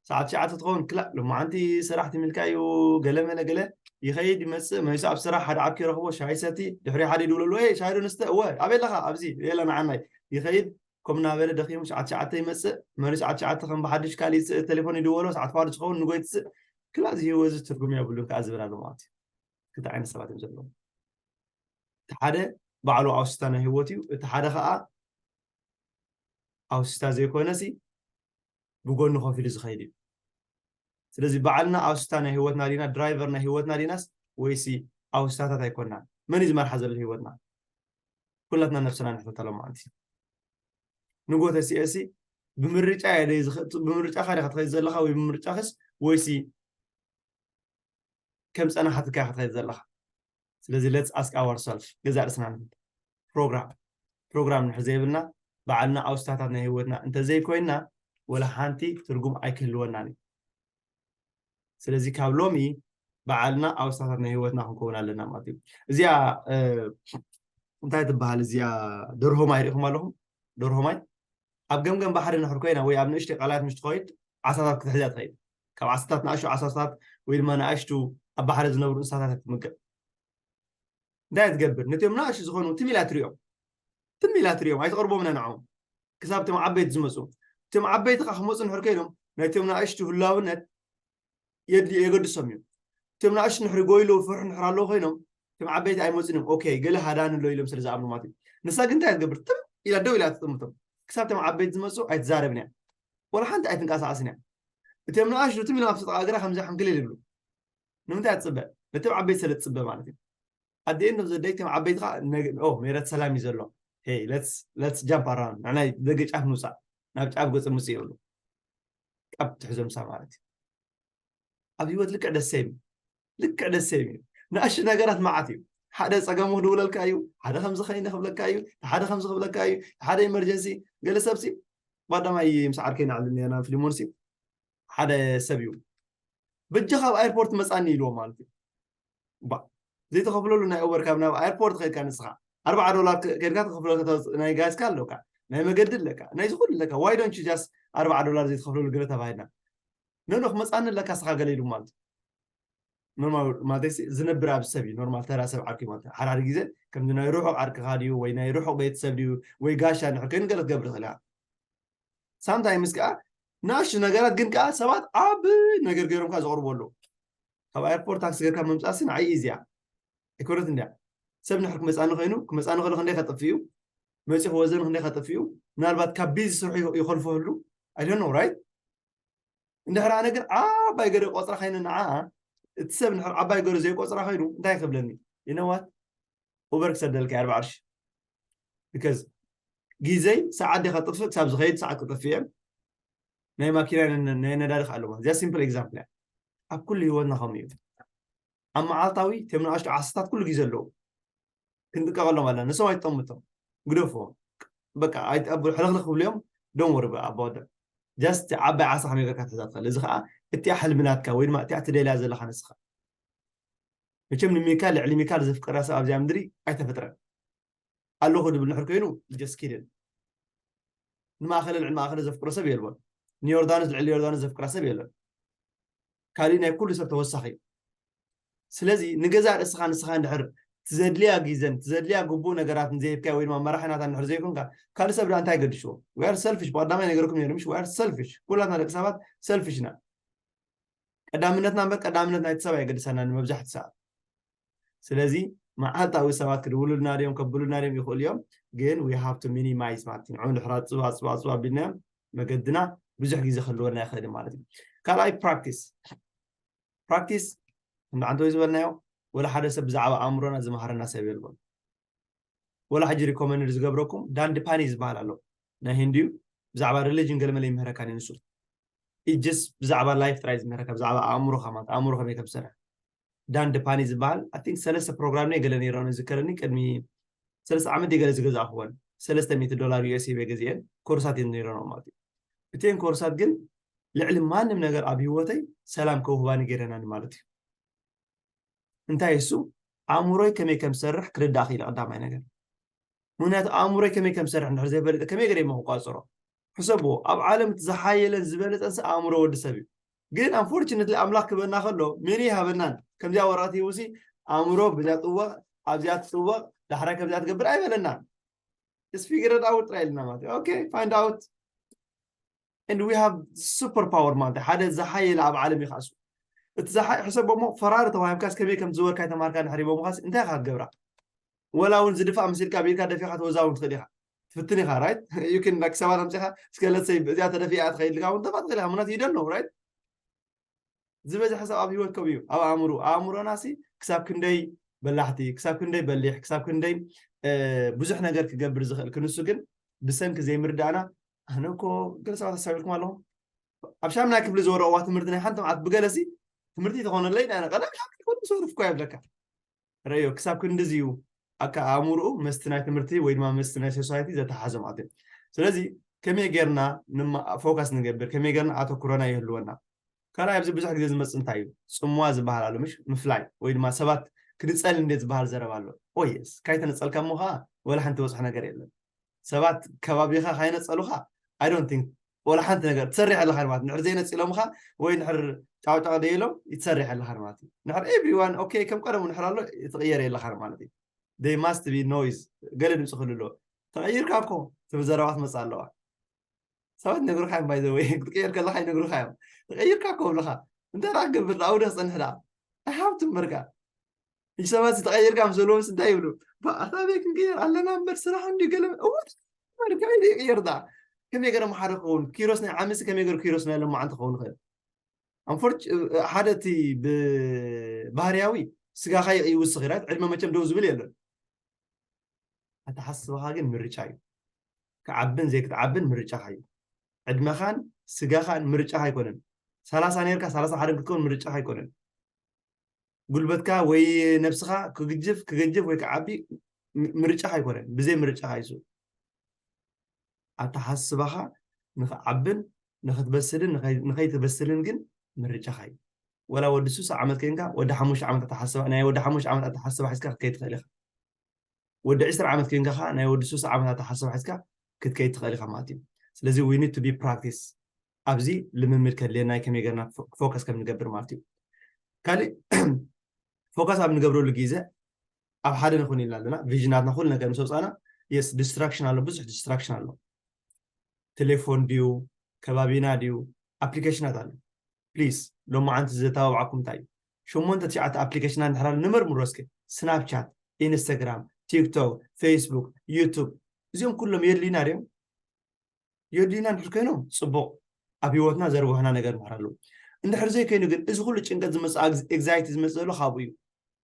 ሰዓት ትሽዓተ ትኸውን ክላእ ሎማዓንቲ ስራሕ ትሚልካ እዩ፣ ገለ መለ ገለ ይኸይድ ይመፅእ። መሊሱ ኣብ ስራሕ ሓደ ዓርኪ ይረኽቦ፣ ሻሂ ሰቲ፣ ድሕሪ ሓደ ይድውለሉ፣ "ኤ ሻሂ ዶ ንስተ?" "እወ፣ ኣበይ ኣለኻ?" "ኣብዚ የለን ንዓናይ።" ይኸይድ፣ ከም እናበለ ደኺሙ ሰዓት ትሽዓተ ይመፅእ፣ መሊሱ ሰዓት ትሽዓተ ከም ብሓድሽ ካልእ ይስ-፣ ቴሌፎን ይድወሎ፣ ሰዓት ፋዱ ዝኸውን ንጎ ይትስእ። ክላእ እዚ ህይወት እዚ ትርጉም የብሉን ከዓ ዝብል ኣሎ ማለት እዩ። ክልተ ዓይነት ሰባት እዮም ዘለዉ። እቲ ሓደ ባዕሉ ኣውስታ ናይ ህይወት እዩ፣ እቲ ሓደ ከዓ ኣውስታ ዘይኮነሲ ብጎኒ ኮፍ ኢሉ ዝኸይድ እዩ። ስለዚ ባዕልና ኣውስታ ናይ ህይወትና ዲና፣ ድራይቨር ናይ ህይወትና ዲናስ ወይሲ ኣውስታታት ኣይኮናን? መን እዩ ዝመርሓ ዘሎ ህይወትና? ኩላትና ነብስና ንሕተተሎም ማለት እዩ። ንጎ ተሲኤሲ ብምርጫ እየ ደይ ዝኸ-፣ ብምርጫኻ ዲኻ ትኸይድ ዘለኻ ወይ ብምርጫኽስ ወይሲ ከም ጸናሓትካ ኢኻ ትኸይድ ዘለኻ? ስለዚ let's ask ourselves፣ ገዛእ ርእስና ንሕተት። ፕሮግራም ፕሮግራም ንሕዘ የብልና፣ ባዕልና ኣውስታታት ናይ ህይወትና እንተዘይኮይንና ወላ ሓንቲ ትርጉም ኣይክህልወናን እዩ። ስለዚ ካብ ሎሚ ባዕልና ኣውስታታት ናይ ህይወትና ክንከውን ኣለና ማለት እዩ። እዚኣ እ፣ እንታይ ትበሃል እዚኣ? ደርሆ ማይ ርኢኹም ኣለኹም? ደርሆ ማይ ኣብ ገምገም ባሕሪ ንድሕር ኮይና ወይ ኣብ ንእሽተይ ቃላት ምስ ትኸይድ ዓሳታት ክትሕዛ ትኸይድ። ካብ ዓሳታት ንኣሽቱ ዓሳታት ወይ ድማ ንኣሽቱ ኣብ ባሕሪ ዝነብሩ እንስሳታት እያ ትምገብ። እንታይ ትገብር? ነቲኦም ንኣሽቱ ዝኾኑ ትም ኢላ ትሪኦም። ትም ኢላ ትሪኦም፣ ኣይትቐርቦም ኢና ንዕኦም። ክሳብ እቶም ዓበይቲ ዝመፁ። እቶም ዓበይቲ ከዓ ክመፁ እንድሕር ከይዶም ናይቶም ንኣሽቱ ህላውነት የድ-፣ የገድሶም እዩ። እቶም ንኣሽቱ ንሕሪ ጎይሎ ፍርሑ ንሕር ኣለዉ ኮይኖም እቶም ዓበይቲ ኣይመፁን እዮም። ኦኬ፣ ገለ ሃዳን ኣሎ ኢሎም ስለ ዝኣምኑ ማለት እዩ። ንሳ ግን እንታይ ትገብር? ትም ኢላ ደው ኢላ ትጥምቶም። ክሳብ እቶም ዓበይቲ ዝመፁ ኣይትዛረብን እያ። ወላ ሓንቲ ኣይትንቀሳቐስን እያ። እቶም ንኣሽቱ ትም ኢሎም ኣብ ስጥቓ እግራ ከምዚ ሕንክልል ይብሉ። ንምንታይ ትፅበ? ነቶም ዓበይቲ ስለ ትፅበ ማለት እዩ። ኣደኤን ኖ ዘደይ እቶም ዓበይቲ ከዓ ሜረት ሰላም እዩ ዘሎ። ሄይ ለትስ ጃምፕ ኣራውንድ፣ ንዕናይ ደገ ጫፍ ንውፃእ፣ ናብ ጫፍ ገፅ ምፅእ ይብሉ። ጫፍ ትሕዞ ምሳ ማለት እዩ። ኣብ ህይወት ልክዕ ደስ ይብል። ልክዕ ደስ ይብል። ንኣሽቱ ነገራት መዓት እዩ። ሓደ ፀገሙ ክድውለልካ እዩ። ሓደ ከምዚ ከይነ ክብለካ እዩ። ሓደ ከምዚ ክብለካ እዩ። ሓደ ኢመርጀንሲ። ገለ ሰብሲ ባዳማይ ምስ ዓርከይ ንዕልል ነርና ፊልሞንሲ ሓደ ሰብ እዩ በጃ ካብ ኣየርፖርት መፃኒ ኢልዎ ማለት እዩ። ባ ዘይተኸፍለሉ ናይ ኡበር ካብ ናብ ኣየርፖርት ከይድካ ንስኻ ኣርባዓ ዶላር ከይድካ ተኸፍለካ ናይ ጋዝካ ኣለካ ናይ መገዲ ኣለካ ናይ ዝኹሉ ኣለካ why don't you just ኣርባዓ ዶላር ዘይተኸፍለሉ ገለ ተባሂልና ነኖ ክመፃኒ ኣለካ ስኻ ገለ ኢሉ ማለት ኖርማል ማለት ዝነብር ኣብ ሰብ እዩ ኖርማል ተራ ሰብ ዓርኪ ማለት ሓደ ሓደ ግዜ ከምዚ ናይ ርሑቕ ዓርክኻ ድዩ ወይ ናይ ርሑቕ ቤተሰብ ድዩ ወይ ጋሻ ንሕር ኮይኑ ገለ ትገብር ትኽእል ኢኻ ሳምታይምስ ከዓ ንኣሽቱ ነገራት ግን ከዓ ሰባት ዓብ ነገር ገይሮም ከዓ ዘቕርቡ ኣለዉ ካብ ኣየርፖርት ታክሲ ገርካ ምምፃእሲ ንዓይ ኢዚያ ኣይኮነት እንድያ ሰብ ንሕር ክመፃኒ ኮይኑ ክመፃኒ ከሎ ክንደይ ከጥፍ እዩ መፂ ክወዘን ክንደይ ከጥፍ እዩ ምናልባት ካብ ቢዚ ስርሑ ይኸልፈሉ ኣይደኖ ራይት እንድሕር ኣነ ግን ዓባይ ገረ ቆፅራ ከይነ ንዓ እቲ ሰብ ንሕር ዓባይ ገረ ዘይቆፅራ ከይኑ እንታይ ክብለኒ ይነዋት ኡበር ክሰደልካ ኣርባ ቅርሺ because ግዜይ ሰዓት ዲኻ ጥፍእ ክሳብ ዝኸይድ ሰዓት ክጥፍእ እየ ናይ ማኪና ናይ ነዳዲ ከዓ ኣለዎ እዚኣ ሲምፕል ኤግዛምፕል እያ ኣብ ኩሉ ህይወትና ከምኡ እዩ ኣብ መዓልታዊ እቶም ንኣሽቱ ዓስታት ኩሉ ግዜ ኣለዉ ክንጥቀቐሎም ኣለና ንሶም ኣይጠምቶም ግደፎም በቃ ሕልኽልኽ ክብሉ እዮም don't worry about them just ዓባይ ዓሳ ከመይ ጌርካ ትሕዛ ትኽእል እዚ ከዓ እቲኣ ሕልሚ ናትካ ወይ ድማ እቲኣ ትደልያ ዘለኻ ንስኻ መቸም ንሚካል ልዕሊ ሚካል ዘፍቅራ ሰብ ኣብዚኣ ምድሪ ኣይተፈጥረን ኣለኹ ድብል ንሕር ኮይኑ just kidding ንማእኸለ ልዕሊ ማእኸለ ዘፍቅሮ ሰብ የልቦን ንዮርዳኖስ ልዕሊ ዮርዳኖስ ዘፍቅራ ሰብ የለን ካሊእ ናይ ኩሉ ሰብ ተወሳኺ እዩ ስለዚ ንገዛእ ርእስኻ ንስኻ እንድሕር ትዘድልያ ግዘን ትዘድልያ ግቡእ ነገራት ንዘይብካዮ ወይ ድማ መራሒ ናታ እንድሕር ዘይኮንካ ካልእ ሰብ ደኣ እንታይ ገድሽዎ we are selfish ብቐዳማይ ነገርኩም ነይሩ ምሽ we are selfish ኩላትና ደቂ ሰባት selfish ኢና ቀዳምነትና እምበር ቀዳምነት ናይቲ ሰብ ኣይገድሰና ንመብዛሕቲ ሰዓት ስለዚ መዓልታዊ ሰባት ክድውሉልና ድዮም ከብሉልና ድዮም ይኽእሉ እዮም ግን we have to minimize ማለት እዩ ንዑ ድሕራ ፅባ ፅባ ፅባ ኣቢልናዮም መገድና ብዙሕ ግዜ ክህልወና ይኽእል ማለት እዩ ካልኣይ practice practice እንደ ዓንተወይ ዝበልናዮ ወላ ሓደ ሰብ ብዛዕባ ኣእምሮና ዝመሃረና ሰብ የልቦን ወላ ሕጂ recommend ዝገብረኩም ዳንዲ ፓኒ ዝበሃል ኣሎ ናይ ህንድዩ ብዛዕባ religion ገለመለ ይምህረካ ንሱ just ብዛዕባ life ጥራይ ዝምህረካ ብዛዕባ ኣእምሮኻ ማለት ኣእምሮ ከመይ ከም ዝሰርሕ ዳንዲ ፓኒ ዝበሃል I think ሰለስተ ፕሮግራም ናይ ገለ ነይረን ዝከረኒ ቅድሚ ሰለስተ ዓመት ገለ ዝገዛእክወን ሰለስተ ሚእቲ ዶላር US ሂበ ገዚአን ኮርሳት እየን ነይረን ማለት እዩ እተን ኮርሳት ግን ልዕሊ ማንም ነገር ኣብ ህይወተይ ሰላም ከውህባኒ ገይረናኒ ማለት እዩ እንታይ እሱ ኣእምሮይ ከመይ ከም ዝሰርሕ ክርዳእ ክኢለ ቀዳማይ ነገር ምክንያቱ ኣእምሮይ ከመይ ከም ዝሰርሕ እንድሕር ዘይፈልጠ ከመይ ገይረ እሞ ክቋፅሮ ሕሰብዎ ኣብ ዓለም እቲ ዝሓየለን ዝበለፀን ሰብ ኣእምሮ ወዲ ሰብ እዩ ግን unfortunately ኣምላኽ ክበና ከሎ ምን ይሃበናን ከምዚኣ ወረቐት ሂቡሲ ኣእምሮ ብዚኣ ጥወቕ ኣብዚኣ ትጥወቕ ዳሕራይ ከምዚኣ ትገብር ኣይበለናን እስፊግረድ ኣውት ጥራይ ኢልና ማለት okay find out and we have super power ማለት ሓደ ዝሓየለ ኣብ ዓለም ይኻሱ እቲ ዝሓይ ሕሰቦሞ ፈራሪ ተዋሂብካስ ከመይ ከም ዝወርካ ተማርካ ድሕሪ ቦምኻስ እንታይ ኢኻ ክትገብራ ወላ እውን ዝድፋእ መሲልካ ብኢድካ ደፊኻ ተወዛውን ትኽእል ኢኻ ትፍትን ኢኻ right you can like ሰባት ኣምፂኻ እስከ let's say እዚኣ ተደፊኣ ትኸይድ ኢልካ እውን ተፋ ትኽእል ኢኻ ምክንያቱ you don't know right ዝበዝሐ ሰብ ኣብ ህይወት ከምኡ እዩ ኣብ ኣእምሩ ኣእምሮና ሲ ክሳብ ክንደይ በላሕቲ ክሳብ ክንደይ በሊሕ ክሳብ ክንደይ ብዙሕ ነገር ክገብር ዝኽእል ክንሱ ግን ብሰንኪ ዘይምርዳእና ኣነ እኮ ገለ ሰባት ኣሳቢልኩም ኣለኹም ኣብ ሻምናይ ክፍሊ ዝወረቕዋ ትምህርቲ ናይ ሓንቲ መዓት ብገለሲ ትምህርቲ ተኾነለይ ናይ ቀዳም ሻምናይ ክፍሊ ዝወርፍ እኮ የብለካ ረዮ ክሳብ ክንድዚ እዩ ኣካ ኣእምርኡ መስቲ ናይ ትምህርቲ ወይ ድማ መስቲ ናይ ሶሳይቲ ዘተሓዘ ማለት እዩ ስለዚ ከመይ ጌርና ፎካስ ንገብር ከመይ ጌርና ኣተኩሮና ይህልወና ካልኣይ ኣብዚ ብዙሕ ግዜ ዝመፅእ እንታይ እዩ ፅምዋ ዝበሃል ኣሎ ምሽ ምፍላይ ወይ ድማ ሰባት ክድፀል እንዴት ዝበሃል ዘረባ ኣሎ ኦየስ ካይተነፀልካ እሞ ከዓ ወላ ሓንቲ በፅሑ ነገር የለን ሰባት ከባቢኻ ካይነፀሉኻ I don't think ወላ ሓንቲ ነገር ትሰርሕ ኣለኻ ማለት ንሕር ዘይነፂሎምኻ ወይ ንሕር ጫውጫው ደይሎም ይትሰርሕ ኣለኻ ማለት እዩ ንሕር everyone okay ከም ቀደሙ ንሕር ኣሎ ትቕየር የለኻ ማለት እዩ they must be noise ገለ ድምፂ ክህሉ ኣለዎ ተቐይርካ እኮ ትብል ዘረባ ትመፅእ ኣለዋ ሰባት ነግሩካ እዮም ባይዘወይ ክትቀየር ከለካ ይነግሩካ እዮም ተቐይርካ እኮ ብልኻ እንታይ ደኣ ክገብር ደኣ ኣውደ ክፀንሕ ደኣ ሃብቲ እምበርካ። እጅ ሰባት ተቐይርካ ምስ በልዎም እንታይ ይብሉ? ኣታ በይ ክንቅየር ኣለና እምበር ስራሕ እንዲ ገለ እወት ይቅየር ዳ ከመይ ገለ መሓደ ክኸውን ኪሮስ ናይ ዓመሲ ከመይ ገሩ ኪሮስ ናይ ለማዓንቲ ክኸውን ይኽእል? ኣንፎርች ሓደ እቲ ብባህርያዊ ስጋኻ ይውስኽ ይራት ዕድመ መቸም ደው ዝብል የለን። ኣተሓስባኻ ግን ምርጫ እዩ። ክዓብን ዘይክትዓብን ምርጫኻ እዩ። ዕድመኻን ስጋኻን ምርጫኻ ኣይኮነን። ሰላሳ ነርካ ሰላሳ ሓደን ክትከውን ምርጫኻ ኣይኮነን። ጉልበትካ ወይ ነብስኻ ክግጅፍ ክገጅፍ ወይ ክዓቢ ምርጫኻ ኣይኮነን። ብዘይ ምርጫኻ ይሱ ኣተሓስባኻ ንኽዓብን ንኽትበስልን ንኸይትበስልን ግን ምርጫኻ እዩ። ወላ ወዲ ሱሳ ዓመት ከንካ ወዲ ሓሙሽተ ዓመት ኣተሓስባ ናይ ወዲ ሓሙሽተ ዓመት ኣተሓስባ ሒዝካ ክትከይድ ትኽእል ኢኻ። ወዲ ዕስራ ዓመት ከንካ ኸዓ ናይ ወዲ ሱሳ ዓመት ኣተሓስባ ሒዝካ ክትከይድ ትኽእል ኢኻ ማለት እዩ። ስለዚ we need to be practice ኣብዚ ልምምድ ከድልየና ከመይ ገርና ፎከስ ከም ንገብር ማለት እዩ። ካልእ ፎከስ ኣብ ንገብረሉ ግዜ ኣብ ሓደ ንኹን ኢልና ኣለና። ቪዥናትና ኩሉ ነገር ምስ ወፃና የስ ዲስትራክሽን ኣሎ፣ ብዙሕ ዲስትራክሽን ኣሎ። ቴሌፎን ድዩ ከባቢና ድዩ ኣፕሊኬሽናት ኣሎ። ፕሊስ ሎማዓንቲ ዘተባብዓኩም እንታይ እዩ ሸሞንተ ትሽዓተ ኣፕሊኬሽናት እንድሕር ኣሎ ንመርምሮ እስኪ። ስናፕቻት፣ ኢንስታግራም፣ ቲክቶክ፣ ፌስቡክ፣ ዩቱብ እዚኦም ኩሎም የድልዩና ድዮም? የድልዩና እንድሕር ኮይኖም ፅቡቕ ኣብ ህይወትና ዘርብሑና ነገር እንድሕር ኣለዉ። እንድሕር ዘይኮይኑ ግን እዚ ኩሉ ጭንቀት ዝመፅእ ኤግዛይቲ ዝመፅእ ዘሎ ካብኡ እዩ።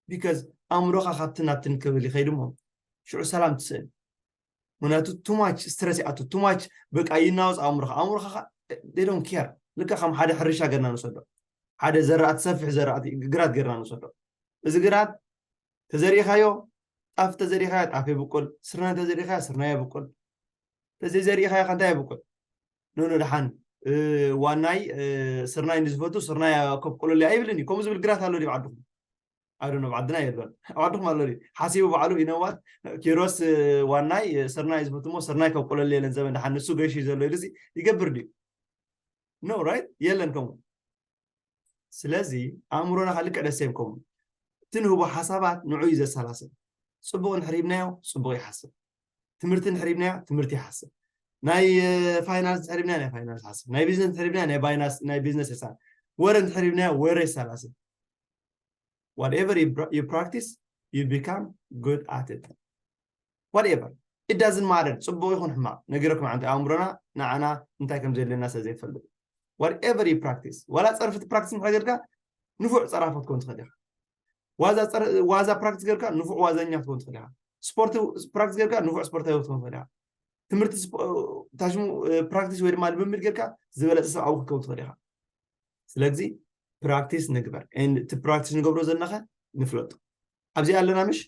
ቢካዝ ኣእምሮኻ ካብቲ ናብትን ክብል ይኸይድ እሞ ሽዑ ሰላም ትስእል። ምክንያቱ ቱማች ስትረስ ይኣቱ ቱማች በቃ ይናወፅ ኣእምሮኻ ኣእምሮኻ ዶን ኬር። ልካ ከም ሓደ ሕርሻ ገርና ንወሰዶ ሓደ ዘራእቲ ሰፊሕ ዘራእቲ ግራት ገርና ንወሰዶ። እዚ ግራት ተዘሪእኻዮ ጣፍ ተዘሪእኻዮ ጣፍ ይብቁል። ስርናይ ተዘሪእኻዮ ስርናይ ይብቁል። ተዘይዘሪእኻዮ ከ እንታይ ይብቁል? ኖኖ ደሓን ዋናይ ስርናይ ንዝፈቱ ስርናይ ከብቁለሉ ኣይብልን እዩ። ከምኡ ዝብል ግራት ኣሎ ድዩ ዓድኹም? ኣዶ ኣብ ዓድና የሎን። ኣብ ዓድኹም ኣሎ ድዩ? ሓሲቡ ባዕሉ ኢነዋት ኪሮስ ዋናይ ስርናይ ዝፈቱ ሞ ስርናይ ከብቁለሉ የለን ዘበን ደሓን ንሱ ገይሹ ዘሎ ኢሉ ይገብር ድዩ? ኖ ራይት የለን ከምኡ። ስለዚ ኣእምሮና ከዓ ልክዕ ደሴም ከምኡ እቲ ንህቦ ሓሳባት ንዑ እዩ ዘሰላስል። ፅቡቕ እንድሕር ሂብናዮ ፅቡቕ ይሓስብ። ትምህርቲ እንድሕር ሂብናዮ ትምህርቲ ይሓስብ። ናይ ፋይናንስ እንድሕር ሂብናዮ ናይ ፋይናንስ ይሓስብ። ናይ ቢዝነስ እንድሕር ሂብናዮ ናይ ቢዝነስ ይሓስብ። ወረ እንድሕር ሂብናዮ ወረ ይሰላስል። Whatever you practice you become good at it. Whatever it doesn't matter ፅቡቕ ይኹን ሕማቕ ነጊረኩም ዓንተ ኣእምሮና ንዓና እንታይ ከም ዘድልየና ስለ ዘይፈልጥ whatever you practice ዋላ ፀርፊ ፕራክቲስ እንድሕር ጌርካ ንፉዕ ፀራፊ ክትከውን ትኽእል ኢኻ። ዋዛ ፕራክቲስ ጌርካ ንፉዕ ዋዘኛ ክትከውን ትኽእል ኢኻ። ስፖርት ፕራክቲስ ጌርካ ንፉዕ ስፖርታዊ ክትከውን ትኽእል ኢኻ። ትምህርቲ ታሽሙ ፕራክቲስ ወይ ድማ ልምምድ ጌርካ ዝበለፀ ሰብኣዊ ክትከውን ትኽእል ኢኻ። ስለዚ ፕራክቲስ ንግበር። እቲ ፕራክቲስ ንገብሮ ዘለኸ ንፍለጡ። ኣብዚ ኣለና ምሽ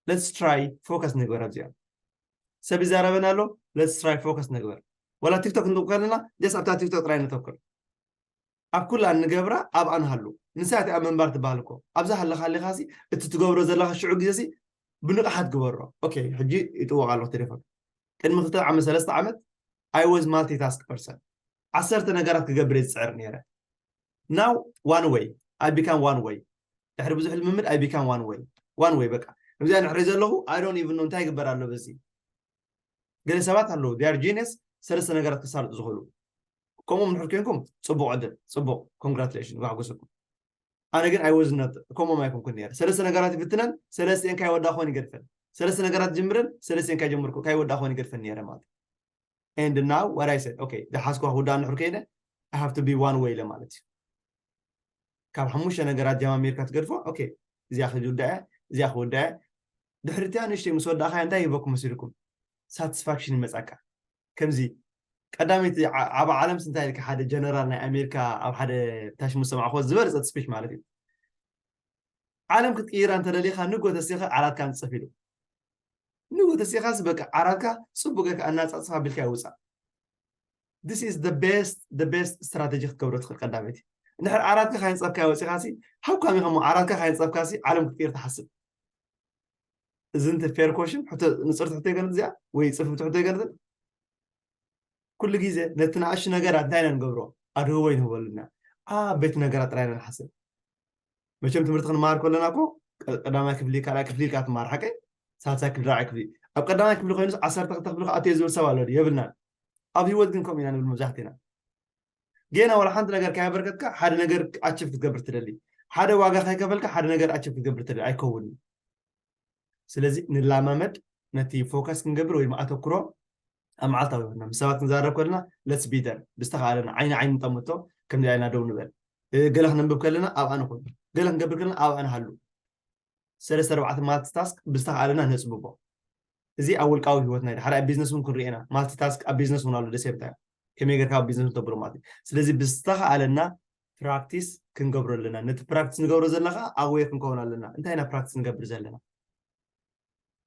let's try focus ንግበር። ኣብዚኣ ሰብ ይዛረበና ኣሎ። Let's try focus ንግበር። ወላ ቲክቶክ ንጥቁ ከለና ጀስ ኣብታ ቲክቶክ ጥራይ ነተኩር። ኣብ ኩላ እንገብራ ኣብኣ ንሃሉ። ንሳ እቲኣ ምንባር ትበሃል እኮ። ኣብዛ ሃለኻ ሃሊኻሲ እቲ ትገብሮ ዘለኻ ሽዑ ግዜሲ ብንቕሓት ግበሮ። ኦኬ ሕጂ ይጥወቕ ኣለኹ ቴሌፎን። ቅድሚ ክልተ ዓመት ሰለስተ ዓመት I was multitask person። ዓሰርተ ነገራት ክገብር እየ ዝፅዕር ነይረ። Now one way I become one way። ድሕሪ ብዙሕ ልምምድ I become one way። One way በቃ። እዚኣ ንሕሪ ዘለኹ I don't even know እንታይ ይግበር ኣሎ በዚ። ገለ ሰባት ኣለዉ they are genius ሰለስተ ነገራት ክሳልጡ ዝኽእሉ። ከምኦም ንሕር ኮንኩም ፅቡቕ ዕድል ፅቡቕ ኮንግራትሌሽን ይጓሕጉስኩም። ኣነ ግን I was not ከምኦም ኣይኮንኩን ነይረ። ሰለስተ ነገራት ይፍትነን ሰለስቲኤን ካይወዳ ክኾን ይገድፈን። ሰለስተ ነገራት ጅምረን ሰለስቲኤን ካይጀምርኩ ካይወዳ ክኾን ይገድፈን ነይረ ማለት እዩ። And now what I said okay ዝሓስኳ ክውዳእ ንሕር ከይደ I have to be one way ኢለ ማለት እዩ። ካብ ሓሙሽተ ነገራት ጀማሚርካ ትገድፎ okay እዚኣ ክውዳእ እያ እዚኣ ክውዳእ እያ። ድሕሪቲያ ንእሽተይ ምስ ወዳእኻያ እንታይ ይህበኩም መሲልኩም? ሳቲስፋክሽን ይመፃካ። ከምዚ ቀዳመይቲ ዓብ ዓለም ስንታይ ኢልካ ሓደ ጀነራል ናይ ኣሜሪካ ኣብ ሓደ ታሽሙ ዝሰማዕክዎ ዝበለፀት ስፒች ማለት እዩ። ዓለም ክትቅይራ እንተደሊኻ ንጎ ተሲኸ ዓራትካ ንፀፍ ኢሉ ንጎ ተሲኻስ በቃ ዓራትካ ፅቡቅ ጌርካ ኣናፃፅፍ ኣቢልካ ይውፃእ። This is the best the best strategy ክትገብሮ ትኽእል ቀዳመይቲ። እንድሕር ዓራትካ ካይንፀፍካ ወፂኻሲ ሃብካም ኢኸሞ ዓራትካ ካይንፀፍካሲ ዓለም ክትቅይር ትሓስብ። እዚ እንተ ፌር ኮሽን ንፅርቲ ሕቶ ይገነት እዚኣ ወይ ፅፍፍቲ ሕቶ ይገነትን ኩሉ ግዜ ነቲ ንኣሽቱ ነገራት እንታይ ኢና ንገብሮ? ኣድህቦ ይንህበሉ ኢና። ዓበይቲ ነገራት ጥራይ ኢና ንሓስብ። መቸም ትምህርቲ ክንመሃር ከለና እኮ ቀዳማይ ክፍሊ ካልኣይ ክፍሊ ኢልካ ትመሃር ሓቀይ? ሳልሳይ ክፍሊ ራብዓይ ክፍሊ። ኣብ ቀዳማይ ክፍሊ ኮይኑስ ዓሰርተ ክልተ ክፍሊ ክኣትዮ ዝብል ሰብ ኣሎ ድዩ? የብልናን። ኣብ ህይወት ግን ከምኡ ኢና ንብል መብዛሕትና። ጌና ዋላ ሓንቲ ነገር ካየበርከትካ ሓደ ነገር ኣችቭ ክትገብር ትደሊ። ሓደ ዋጋ ከይከፈልካ ሓደ ነገር ኣቸብ ክትገብር ትደሊ ኣይከውንን። ስለዚ ንላማመድ ነቲ ፎከስ ክንገብር ወይ ኣተኩሮ ኣብ መዓልታዊ ህይወትና ምስ ሰባት ክንዛረብ ከለና let's be there። ብዝተኻእለና ዓይኒ ዓይኒ ንጠምቶ። ከምዚ ኢልና ደው ንበል። ገለ ክነንብብ ከለና ኣብኣ ንኹን። ገለ ክንገብር ከለና ኣብኣ ንሃሉ። ሰለስተ ኣርባዕተ ማልቲ ታስክ ብዝተኻእለና ነፅብቦ። እዚ ኣብ ውልቃዊ ህይወትና ሓደ ኣብ ቢዝነስ እውን ክንሪኤና ማልቲ ታስክ ኣብ ቢዝነስ እውን ኣሎ ደሴም ታይም ከመይ ጌርካ ኣብ ቢዝነስ ተብሎ ማለት እዩ። ስለዚ ብዝተኻእለና ፕራክቲስ ክንገብሮ ኣለና። ነቲ ፕራክቲስ ንገብሮ ዘለና ከዓ ኣዌር ክንከውን ኣለና። እንታይ ኢና ፕራክቲስ ንገብር ዘለና?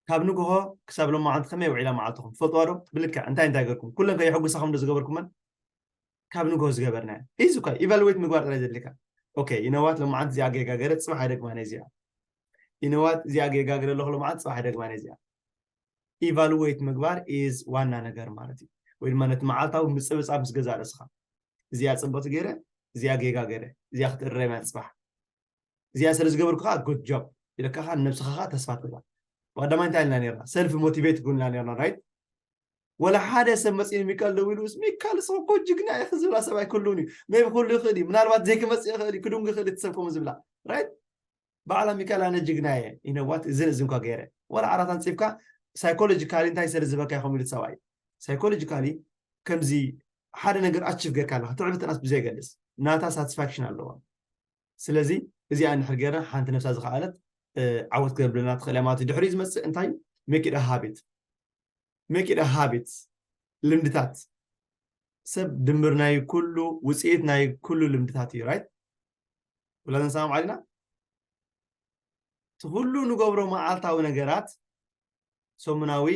ካብ ንግሆ ክሳብ ሎማዓንቲ ከመይ ውዒላ መዓልትኹም ትፈልጥዋ ዶ? ብልክዕ እንታይ እንታይ ገርኩም? ኩለን ከየሐጉሳኹም ዶ ዝገበርኩመን? ካብ ንግሆ ዝገበርና እዩ። እኳ ኢቫሉዌት ምግባር ጥራይ ዘድልካ። ኦኬ፣ ይነዋት ሎማዓንቲ እዚኣ ጌጋ ገረ፣ ፅባሕ ኣይደግማን እዚኣ። ይነዋት እዚኣ ጌጋ ገረ ኣለኹ ሎማዓንቲ፣ ፅባሕ ኣይደግማን እዚኣ። ኢቫሉዌት ምግባር ኢዝ ዋና ነገር ማለት እዩ። ወይ ድማ ነቲ መዓልታዊ ምፅብፃብ ምስ ገዛእ ርእስኻ፣ እዚኣ ፅብቕቲ ገይረ፣ እዚኣ ጌጋ ገይረ፣ እዚኣ ክትእረም እያ ፅባሕ፣ እዚኣ ስለ ዝገበርኩ ከዓ ጉድ ጆብ ኢለካ ከዓ ንነብስኻ ከዓ ተስፋ ትህባ። ብቀዳማይ እንታይ ኢልና ነርና? ሰልፍ ሞቲቬት ኩንና ነርና፣ ራይት? ወላ ሓደ ሰብ መፂኡ ሚካል ደው ኢሉ፣ ሚካል ንስኻ እኮ ጅግና ኢኻ ዝብላ ሰብ ኣይክህልውን እዩ። ሜቢ ክህሉ ይኽእል እዩ፣ ምናልባት ዘይክመፅእ ይኽእል እዩ፣ ክድንጉ ይኽእል እቲ ሰብ ከምኡ ዝብላ፣ ራይት? ባዕላ ሚካል ኣነ ጅግና እየ፣ ይነዋት እዝን እዝን እኳ ገይረ፣ ወላ ዓራት ኣንፂፍካ ሳይኮሎጂካሊ እንታይ ስለ ዝበካ ይኾም ኢሉ ሰብኣይ ሳይኮሎጂካሊ ከምዚ ሓደ ነገር ኣቺቭ ጌርካ ኣለካ ትዕብትናስ ብዘይገድስ ናታ ሳቲስፋክሽን ኣለዋ። ስለዚ እዚኣ እንድሕር ጌርና ሓንቲ ነብሳ ዝኸኣለት ዓወት ክገብርልና ትኽእል እያ ማለት እዩ። ድሕሪኡ ዝመፅእ እንታይ? ሜክ ኢት ሃቢት። ሜክ ኢት ሃቢት። ልምድታት። ሰብ ድምር ናይ ኩሉ ውፅኢት ናይ ኩሉ ልምድታት እዩ። ራይት? ኩላትና ንሰማማዕ ዲና? እቲ ኩሉ ንገብሮ መዓልታዊ ነገራት ሰሙናዊ፣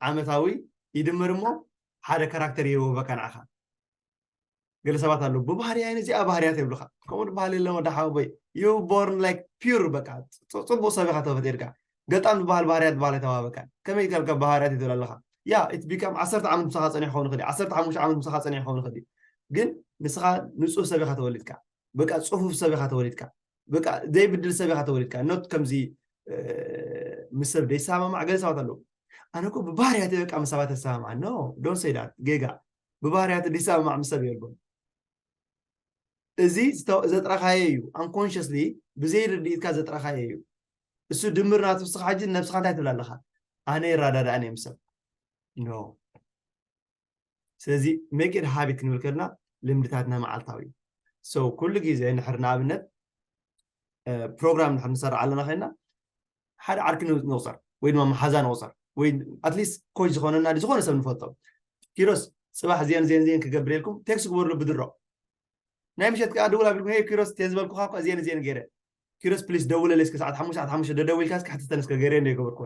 ዓመታዊ ይድምር እሞ ሓደ ካራክተር ይህበካ ንዓኻ። ገለ ሰባት ኣለዉ ብባህርያይ ነዚኣ ባህርያት የብሉኻ። ከምኡ ዝበሃል የለን ወዲ ሓወቦይ። You born like pure በቃ ጽ- ጽቡቕ ሰብ ኢኻ ተፈጢርካ። ገጣም ዝበሃል ባህርያት ዝበሃል ኣይተዋህበካን። ከመይ ኢልካ ባህርያት ትብል ኣለኻ? ያ it become ዓሰርተ ዓመት ምሳኻ ጸኒሑ ክኸውን ይኽእል እዩ። ዓሰርተ ሓሙሽተ ዓመት ምሳኻ ጸኒሑ ክኸውን ይኽእል እዩ። ግን ንስኻ ንጹህ ሰብ ኢኻ ተወሊድካ። በቃ ጽፉፍ ሰብ ኢኻ ተወሊድካ። በቃ ዘይብድል ሰብ ኢኻ ተወሊድካ። ኖት ከምዚ ምስ ሰብ ዘይሰማማዕ ገለ ሰባት ኣለዉ። ኣነ እኮ ብባህርያት በቃ ምስ ሰባት ተሰማማዕ። No, don't say that. ጌጋ። ብባህርያት ዘይሰማማዕ ምስ ሰብ የልቦን። እዚ ዝተው- ዘጥረኻዮ እዩ። ኣንኮንሽስሊ ብዘይ ርድኢትካ ዘጥረኻዮ እዩ። እሱ ድምር ናቱ ንስኻ ሕጂ ነብስኻ እንታይ ትብል ኣለኻ? ኣነ ይረዳዳእን እየ ምስ ሰብ። No. ስለዚ ሜክ ኢት ሃቢት ክንብል ከለና ልምድታትና መዓልታዊ እዩ። So ኩሉ ግዜ ንሕር ንኣብነት ፕሮግራም ንሕር ንሰርሕ ኣለና ኮይና ሓደ ዓርኪ ንቁፀር ወይ ድማ መሓዛ ንቁፀር ወይ ኣትሊስት ኮች ዝኾነና ዝኾነ ሰብ ንፈልጦ ኪሮስ ፅባሕ እዚአን እዚአን እዚአን ክገብር ኢልኩም ቴክስት ግበርሉ ብድሮ ናይ ምሸት ከዓ ድውል ኣቢልኩም ሄይ ኪሮስ ቴ ዝበልኩካ እኮ እዚአን እዚአን ገይረ ኪሮስ ፕሊስ ደውለለይ እስከ ሰዓት ሓሙሽተ ሰዓት ሓሙሽተ ደደዊልካ እስከ ሕትተን እስከ ገይረ እንደ ይገበርኩ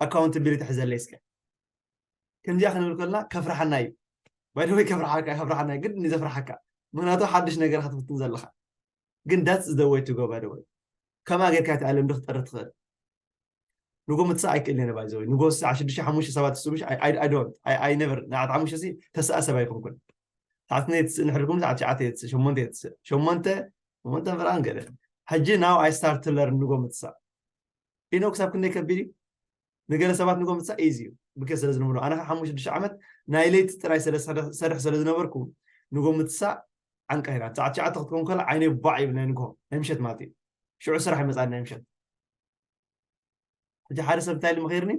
ኣካውንታቢሊቲ ሕዘለይ እስከ ከምዚኣ ክንብል ከለና ከፍርሓና እዩ። ባይደወይ ከፍርሓካ ከፍርሓና እዩ፣ ግን ንዘፍርሓካ ምክንያቱ ሓድሽ ነገር ክትፍትን ዘለካ ግን that's the way to go by the way። ከምኣ ጌርካ እቲ ኣለም ዶ ክትጠሪ ትኽእል ንጎ ምትሳእ ኣይክእልን እየ ባይዘወይ ንጎ ሰዓት ሽዱሽተ ሓሙሽተ ሰባት ትስምሽ ኣይዶንት ኣይነቨር ንዓት ሓሙሽተ ሲ ተስኣ ሰብ ኣይኮንኩን። ሰዓት ክነይ ትስእ ንሕልኩም ሰዓት ትሽዓተ የትስእ ሸሞንተ የትስእ ሸሞንተ ሸሞንተ ፍርኣን ገለ ሕጂ now I start to learn ንጎ ምትሳእ ኢኖ ክሳብ ክንደይ ከቢድ እዩ። ንገለ ሰባት ንጎ ምትሳእ ኢዚ እዩ ብከ ስለ ዝነበሩ ኣነ ከዓ ሓሙሽተ ሽዱሽተ ዓመት ናይ ለይቲ ጥራይ ስለ ዝሰርሕ ስለ ዝነበርኩ ንጎ ምትሳእ ዓንቃ ኢላ ሰዓት ትሽዓተ ክትከውን ከላ ዓይነይ ባዕ ይብል ናይ ንግሆ ናይ ምሸት ማለት እዩ። ሽዑ ስራሕ ይመፅኣኒ ናይ ምሸት ሕጂ ሓደ ሰብ እንታይ ኢሉ መኺርኒ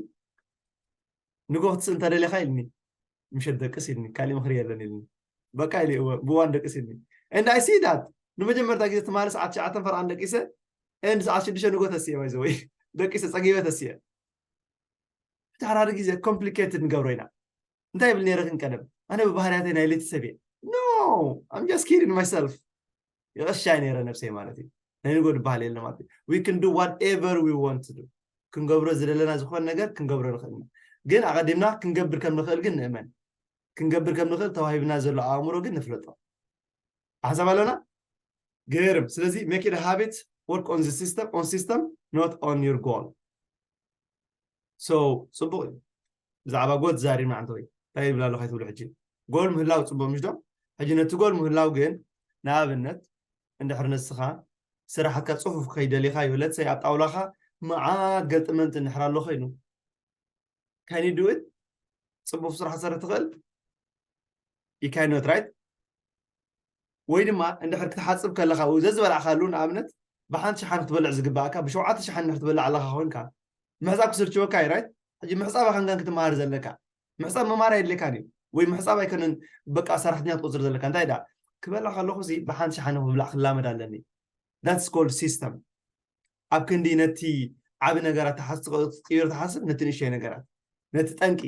ንጎ ክትስእ እንተደሊኻ ኢልኒ ምሸት ደቅስ ኢልኒ ካሊእ ምኽሪ የለን ኢልኒ በቃ ኢለ እወ ብዋን ደቅስ ኢልኒ and I see that ንመጀመርታ ግዜ ትማሊ ሰዓት ትሽዓተ ፈርቓን ደቂሰ and ሰዓት ሽዱሽተ ንጎ ተስየ ባይዘወይ ደቂሰ ፀጊበ ተስየ እቲ ሓደ ሓደ ግዜ ኮምፕሊኬትድ ንገብሮ ኢና እንታይ ይብል ነይረ ግን ቀደም ኣነ ብባህርያተይ ናይ ለይቲ ሰብ እየ no I'm just kidding myself ይቐሻይ ነይረ ነብሰይ ማለት እዩ ናይ ንጎ ዝበሃል የለ ማለት እዩ we can do whatever we want to do ክንገብሮ ዝደለና ዝኾነ ነገር ክንገብሮ ንኽእል ኢና ግን ኣቐዲምና ክንገብር ከም ንኽእል ግን ንእመን ክንገብር ከም ንኽእል ተዋሂብና ዘሎ ኣእምሮ ግን ንፍለጦ ሓሳብ ኣለና ገርም ስለዚ make it a habit work on the system on system not on your goal so ፅቡቕ እዩ ብዛዕባ ጎል ተዛሪብና ኣንተ ወይ እንታይ ይብል ኣሎ ከይትብሉ ሕጂ ጎል ምህላው ፅቡቕ ምሽ ዶ ሕጂ ነቲ ጎል ምህላው ግን ንኣብነት እንድሕር ንስኻ ስራሕካ ፅፉፍ ከይደሊኻዮ ለትሰይ ኣብ ጣውላኻ መዓት ገልጥመንት እንድሕር ኣሎ ኮይኑ can you do it ፅቡቅ ስራሕ ትሰርሕ ትኽእል you cannot right ወይ ድማ እንድሕር ክትሓፅብ ከለካ ዘዝበላዕካሉ ንኣብነት ብሓንቲ ሸሓኒ ክትበልዕ ዝግባእካ ብሸውዓተ ሸሓኒ ክትበልዕ ኣለካ ኮይንካ ምሕፃብ ክስልችወካ እዩ። ራይት? ሕጂ ምሕፃብ ኣይኮንካን ክትመሃር ዘለካ። ምሕፃብ መማር ኣይድለካን እዩ። ወይ ምሕፃብ ኣይኮነን በቃ ሰራሕተኛ ትቆፅር ዘለካ። እንታይ ዳ ክበልዕ ከለኹ ሲ ብሓንቲ ሸሓኒ ክብላዕ ክላመድ ኣለኒ። That's called system። ኣብ ክንዲ ነቲ ዓቢ ነገራት ትሓስ- ትቕይር ትሓስብ ነቲ ንእሽተይ ነገራት ነቲ ጠንቂ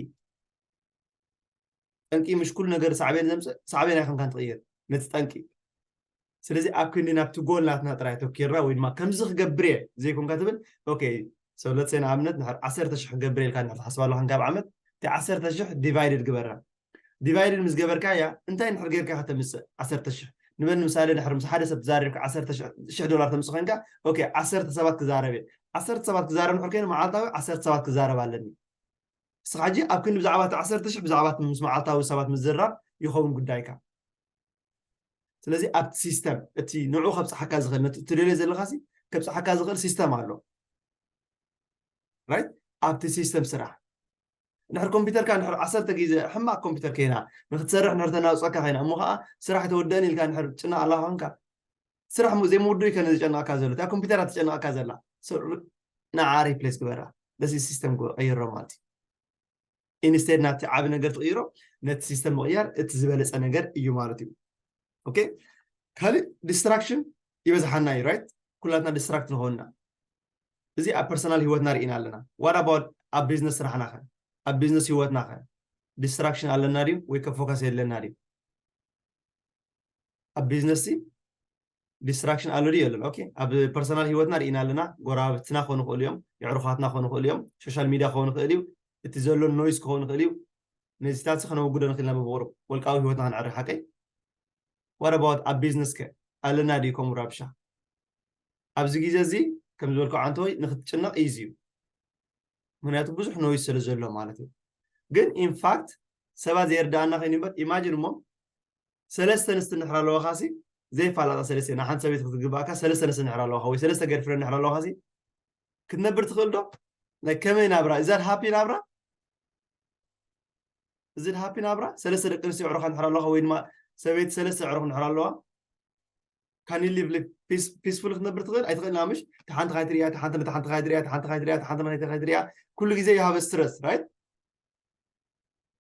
ጠንቂ ምሽ ኩሉ ነገር ሳዕቤን ዘምፅእ ሳዕቤን ኣይኮንካን ትቕይር ነቲ ጠንቂ። ስለዚ ኣብ ክንዲ ናብቲ ጎል ናትና ጥራይ ተኪርና ወይ ድማ ከምዚ ክገብር እየ ዘይኮንካ ትብል okay so let's say ንኣብነት ንድሕር ዓሰርተ ሽሕ ክገብር እየ ኢልካ እንድሕር ትሓስብ ኣለኻ ካብ ዓመት እቲ ዓሰርተ ሽሕ divided ግበራ። Divided ምስ ገበርካያ እንታይ እንድሕር ጌርካ ከተምፅእ ዓሰርተ ሽሕ ንበል ንምሳሌ ድሕር ምስ ሓደ ሰብ ትዛረብካ ዓሰርተ ሽሕ ዶላር ተምፅእ ኮይንካ okay ዓሰርተ ሰባት ክዛረብ እየ ዓሰርተ ሰባት ክዛረብ እንድሕር ኮይኑ መዓልታዊ ዓሰርተ ሰባት ክዛረብ ኣለኒ። ንስኻ ሕጂ ኣብ ክንዲ ብዛዕባ እቲ ዓሰርተ ሽሕ ብዛዕባ እቲ ምስ መዓልታዊ ሰባት ምዝራብ ይኸውን ጉዳይካ። ስለዚ ኣብቲ ሲስተም እቲ ንዑ ከብፅሓካ ዝኽእል ነቲ እትደልዮ ዘለካ ሲ ከብፅሓካ ዝኽእል ሲስተም ኣሎ። ራይት? ኣብቲ ሲስተም ስራሕ እንድሕር ኮምፒውተርካ እንድሕር ዓሰርተ ግዜ ሕማቕ ኮምፒውተር ከይና ንክትሰርሕ እንድሕር ተናውፀካ ከይና እሞ ከዓ ስራሕ ኣይተወደእን ኢልካ እንድሕር ጭናቕ ኣላ ኮንካ ስራሕ ሙ- ዘይምውዱ እዩ ከነ ዝጨንቐካ ዘሎ እታ ኮምፒውተር ትጨንቐካ ዘላ ንዓ ሪፕሌስ ግበራ በዚ ሲስተም ቀይሮ ማለት እዩ። ኢንስቴድ ናብቲ ዓቢ ነገር ትቕይሮ ነቲ ሲስተም ምቕያር እቲ ዝበለፀ ነገር እዩ ማለት እዩ። ኦኬ ካልእ ዲስትራክሽን ይበዝሓና እዩ ራይት? ኩላትና ዲስትራክት ንኸውንና እዚ ኣብ ፐርሰናል ህይወትና ርኢና ኣለና። ዋት ኣባውት ኣብ ቢዝነስ ስራሕና ኸ ኣብ ቢዝነስ ህይወትና ኸ ዲስትራክሽን ኣለና ድዩ ወይ ከ ፎከስ የለና ድዩ? ኣብ ቢዝነስ ዲስትራክሽን ኣሎ ድዩ የለን? ኦኬ ኣብ ፐርሰናል ህይወትና ርኢና ኣለና። ጎረባብትና ክኾኑ ይኽእሉ እዮም፣ የዕሩኻትና ክኾኑ ይኽእሉ እዮም፣ ሶሻል ሚድያ ክኾኑ ይኽእል እዩ፣ እቲ ዘሎ ኖይዝ ክኾኑ ይኽእል እዩ። ነዚታት ከነወግዶ ንኽእልና ብብቕሩብ ወልቃዊ ህይወትና ክንዕሪ ሓቀይ ዋት ኣባውት ኣብ ቢዝነስ ከ ኣለና ድዩ ከምኡ ረብሻ? ኣብዚ ግዜ እዚ ከም ዝበልኩ ዓንተወይ ንክትጭነቕ ኢዚ እዩ። ምክንያቱ ብዙሕ ኖይዝ ስለ ዘሎ ማለት እዩ። ግን ኢንፋክት ሰባት ዘየርዳኣና ኮይኑ እምበር ኢማጂን እሞ ሰለስተ ኣንስቲ እንድሕር ኣለዋካ ሲ ዘይፋላጣ ሰለስተ ና ሓንቲ ሰበይቲ ክትግባእካ ሰለስተ ኣንስቲ እንድሕር ኣለዋካ ወይ ሰለስተ ገርፍረንድ እንድሕር ኣለዋካ ሲ ክትነብር ትኽእል ዶ? ናይ ከመይ ናብራ እዛ ሃፒ ናብራ እዚ ሃፒ ናብራ ሰለስተ ደቂ ኣንስትዮ ኣዕሩኻ እንድሕር ኣለዋካ ወይ ድማ ሰበይቲ ሰለስተ ኣዕሩኽ እንድሕር ኣለዋ ካን ዩ ሊቭ ፒስፉል ክትነብር ትኽእል ኣይትኽእል ምሽ ሓንቲ ካይትሪያ ሓንቲ ነቲ ሓንቲ ካይትሪያ ሓንቲ ካይትሪያ ሓንቲ ነቲ ካይትሪያ ኩሉ ግዜ you have stress right?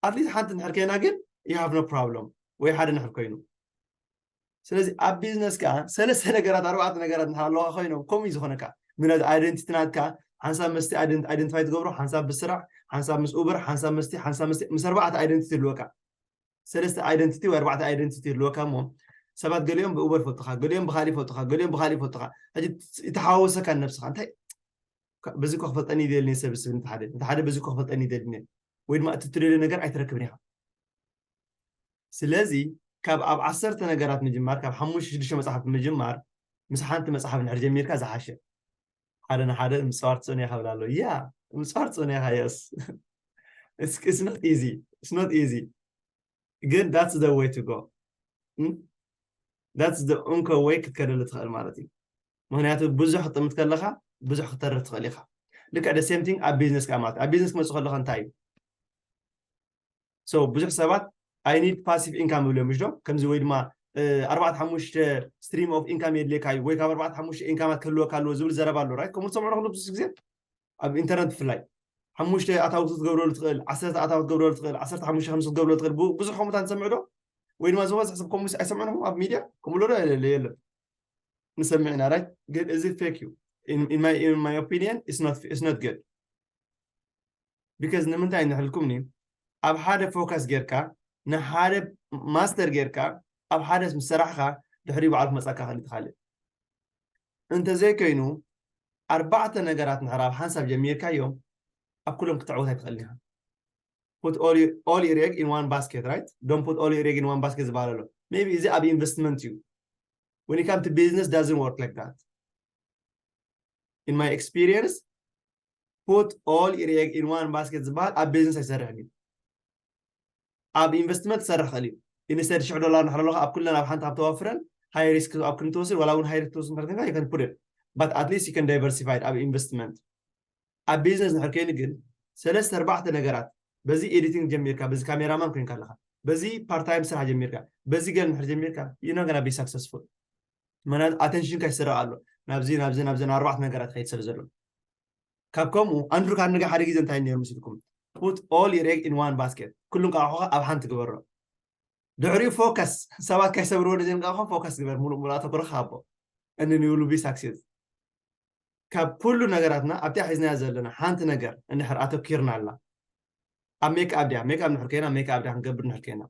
ኣትሊስት ሓንቲ እንድሕር ከይና ግን you have no problem ወይ ሓደ እንድሕር ኮይኑ ስለዚ ኣብ ቢዝነስ ከዓ ሰለስተ ነገራት ኣርባዕተ ነገራት እንድሕር ኣለዋ ኮይኖም ከምኡ እዩ ዝኾነካ ምክንያቱ ኣይደንቲቲ ናትካ ሓንሳብ መስቲ ኣይደንቲፋይ ትገብሮ ሓንሳብ ብስራሕ ሓንሳብ ምስ ኡበር ሓንሳብ መስቲ ሓንሳብ መስቲ ምስ ኣርባዕተ ኣይደንቲቲ ይህልወካ ሰለስተ ኣይደንቲቲ ወይ ኣርባዕተ ኣይደንቲቲ ይህልወካ እሞ ሰባት ገሊኦም ብኡበር ይፈልጡኻ ገሊኦም ብካሊእ ይፈልጡኻ ገሊኦም ብካሊእ ይፈልጡኻ ሕጂ ይተሓዋወሰካ ነብስኻ እንታይ በዚ እኮ ክፈልጠኒ ይደልኒ ሰብ ስብ ሓደ ሓደ በዚ እኮ ክፈልጠኒ ይደልኒ ወይ ድማ እቲ ትደልዮ ነገር ኣይትረክብን ኢኻ ስለዚ ካብ ኣብ ዓሰርተ ነገራት ምጅማር ካብ ሓሙሽተ ሽዱሽተ መፅሓፍቲ ምጅማር ምስ ሓንቲ መፅሓፍ እንድሕር ጀሚርካ ዝሓሸ ሓደ ንሓደ ምፅዋር ትፅእኑ ኢኻ ብላ ኣሎ ያ ምፅዋር ትፅእኑ ኢኻ yes it's not easy it's not easy ግን that's the way to go that's the only way ክትከደሉ ትኽእል ማለት እዩ ምክንያቱ ብዙሕ ክትጥምት ከለካ ብዙሕ ክተርፍ ትኽእል ኢኻ ልክዕ the same thing ኣብ ቢዝነስ ከዓ ማለት ኣብ ቢዝነስ ክመፅእ ከለካ እንታይ እዩ so ብዙሕ ሰባት I need passive income ይብሉ እዮም ምሽ ዶ ከምዚ ወይ ድማ ኣርባዕተ ሓሙሽተ stream of income የድልየካ እዩ ወይ ካብ ኣርባዕተ ሓሙሽተ ኢንካማት ክህልወካ ኣለዎ ዝብል ዘረባ ኣሎ right ከምኡ ትሰምዑ ዶ ብዙሕ ግዜ ኣብ ኢንተርነት ብፍላይ ሓሙሽተ ኣታዊ ክትገብረሉ ትኽእል ዓሰርተ ኣታዊ ክትገብረሉ ትኽእል ዓሰርተ ሓሙሽተ ከምዚ ክትገብረሉ ትኽእል ብዙሕ ከምኡታት ንሰምዑ ዶ ወይ ድማ ዝበዝሕ ሰብ ከምኡ ኣይሰምዑን ኣብ ሚድያ ከምኡ ኣሎ ዶ የለን ንሰምዕ ኢና right ግን እዚ fake እዩ in my opinion it's not good because ንምንታይ ንሕልኩም ኒ ኣብ ሓደ ፎከስ ጌርካ ንሓደ ማስተር ጌርካ ኣብ ሓደ ምስ ሰራሕካ ድሕሪ በዓል ክመፃካ ክእል ትኻልእ እንተዘይከይኑ ኣርባዕተ ነገራት ንሕር ኣብ ሓንሳብ ጀሚርካዮም ኣብ ኩሎም ክትዕወት ኣይትኽእል ኢኻ put all your egg in one basket right don't put all your egg in one basket ዝበሃል ኣሎ maybe እዚ ኣብ ኢንቨስትመንት እዩ when it comes to business doesn't work like that in my experience put all your egg in one basket ዝበሃል ኣብ ቢዝነስ ኣይሰርሕን እዩ ኣብ ኢንቨስትመንት ትሰርሕ ክእል እዩ ኢንስቴድ ሽሕ ዶላር ንሕር ኣለካ ኣብ ኩለን ኣብ ሓንቲ ካብ ተዋፍረን ሃይ ሪስክ ኣብ ክንትወስድ ዋላ እውን ሃይ ሪስክ ትወስድ ንሕር ኮይንካ you can put it but at least you can diversify ኣብ ኢንቨስትመንት ኣብ ቢዝነስ ንሕር ከይኑ ግን ሰለስተ ኣርባዕተ ነገራት በዚ ኤዲቲንግ ጀሚርካ በዚ ካሜራማን ኮይንካ ኣለካ በዚ ፓርታይም ስራሕ ጀሚርካ በዚ ገል ንሕር ጀሚርካ you not gonna be successful ምክንያቱ ኣተንሽንካ ይስረቅ ኣሎ ናብዚ ናብዚ ናብዚ ናብ ኣርባዕተ ነገራት ይኸይድ ስለ ዘሎ። ካብ ከምኡ ኣንድሩ ካርነጊ ሓደ ግዜ እንታይ ነይሩ ምስልኩም? Put all your egg in one basket፣ ኩሉን ቃቑሖኻ ኣብ ሓንቲ ግበሮ። ድሕሪኡ ፎከስ፣ ሰባት ካይሰብርዎ ነዚን ቃቑሖ ፎከስ ግበር፣ ሙሉእ ሙሉእ ኣተኩሮኻ ሃቦ። And then you will be success። ካብ ኩሉ ነገራትና ኣብቲኣ ሒዝናያ ዘለና ሓንቲ ነገር እንድሕር ኣተኪርና ኣላ፣ ኣብ ሜክኣፕ ድያ፣ ሜክኣፕ እንድሕር ኮይና ሜክኣፕ ድያ ክንገብር እንድሕር ኮይና፣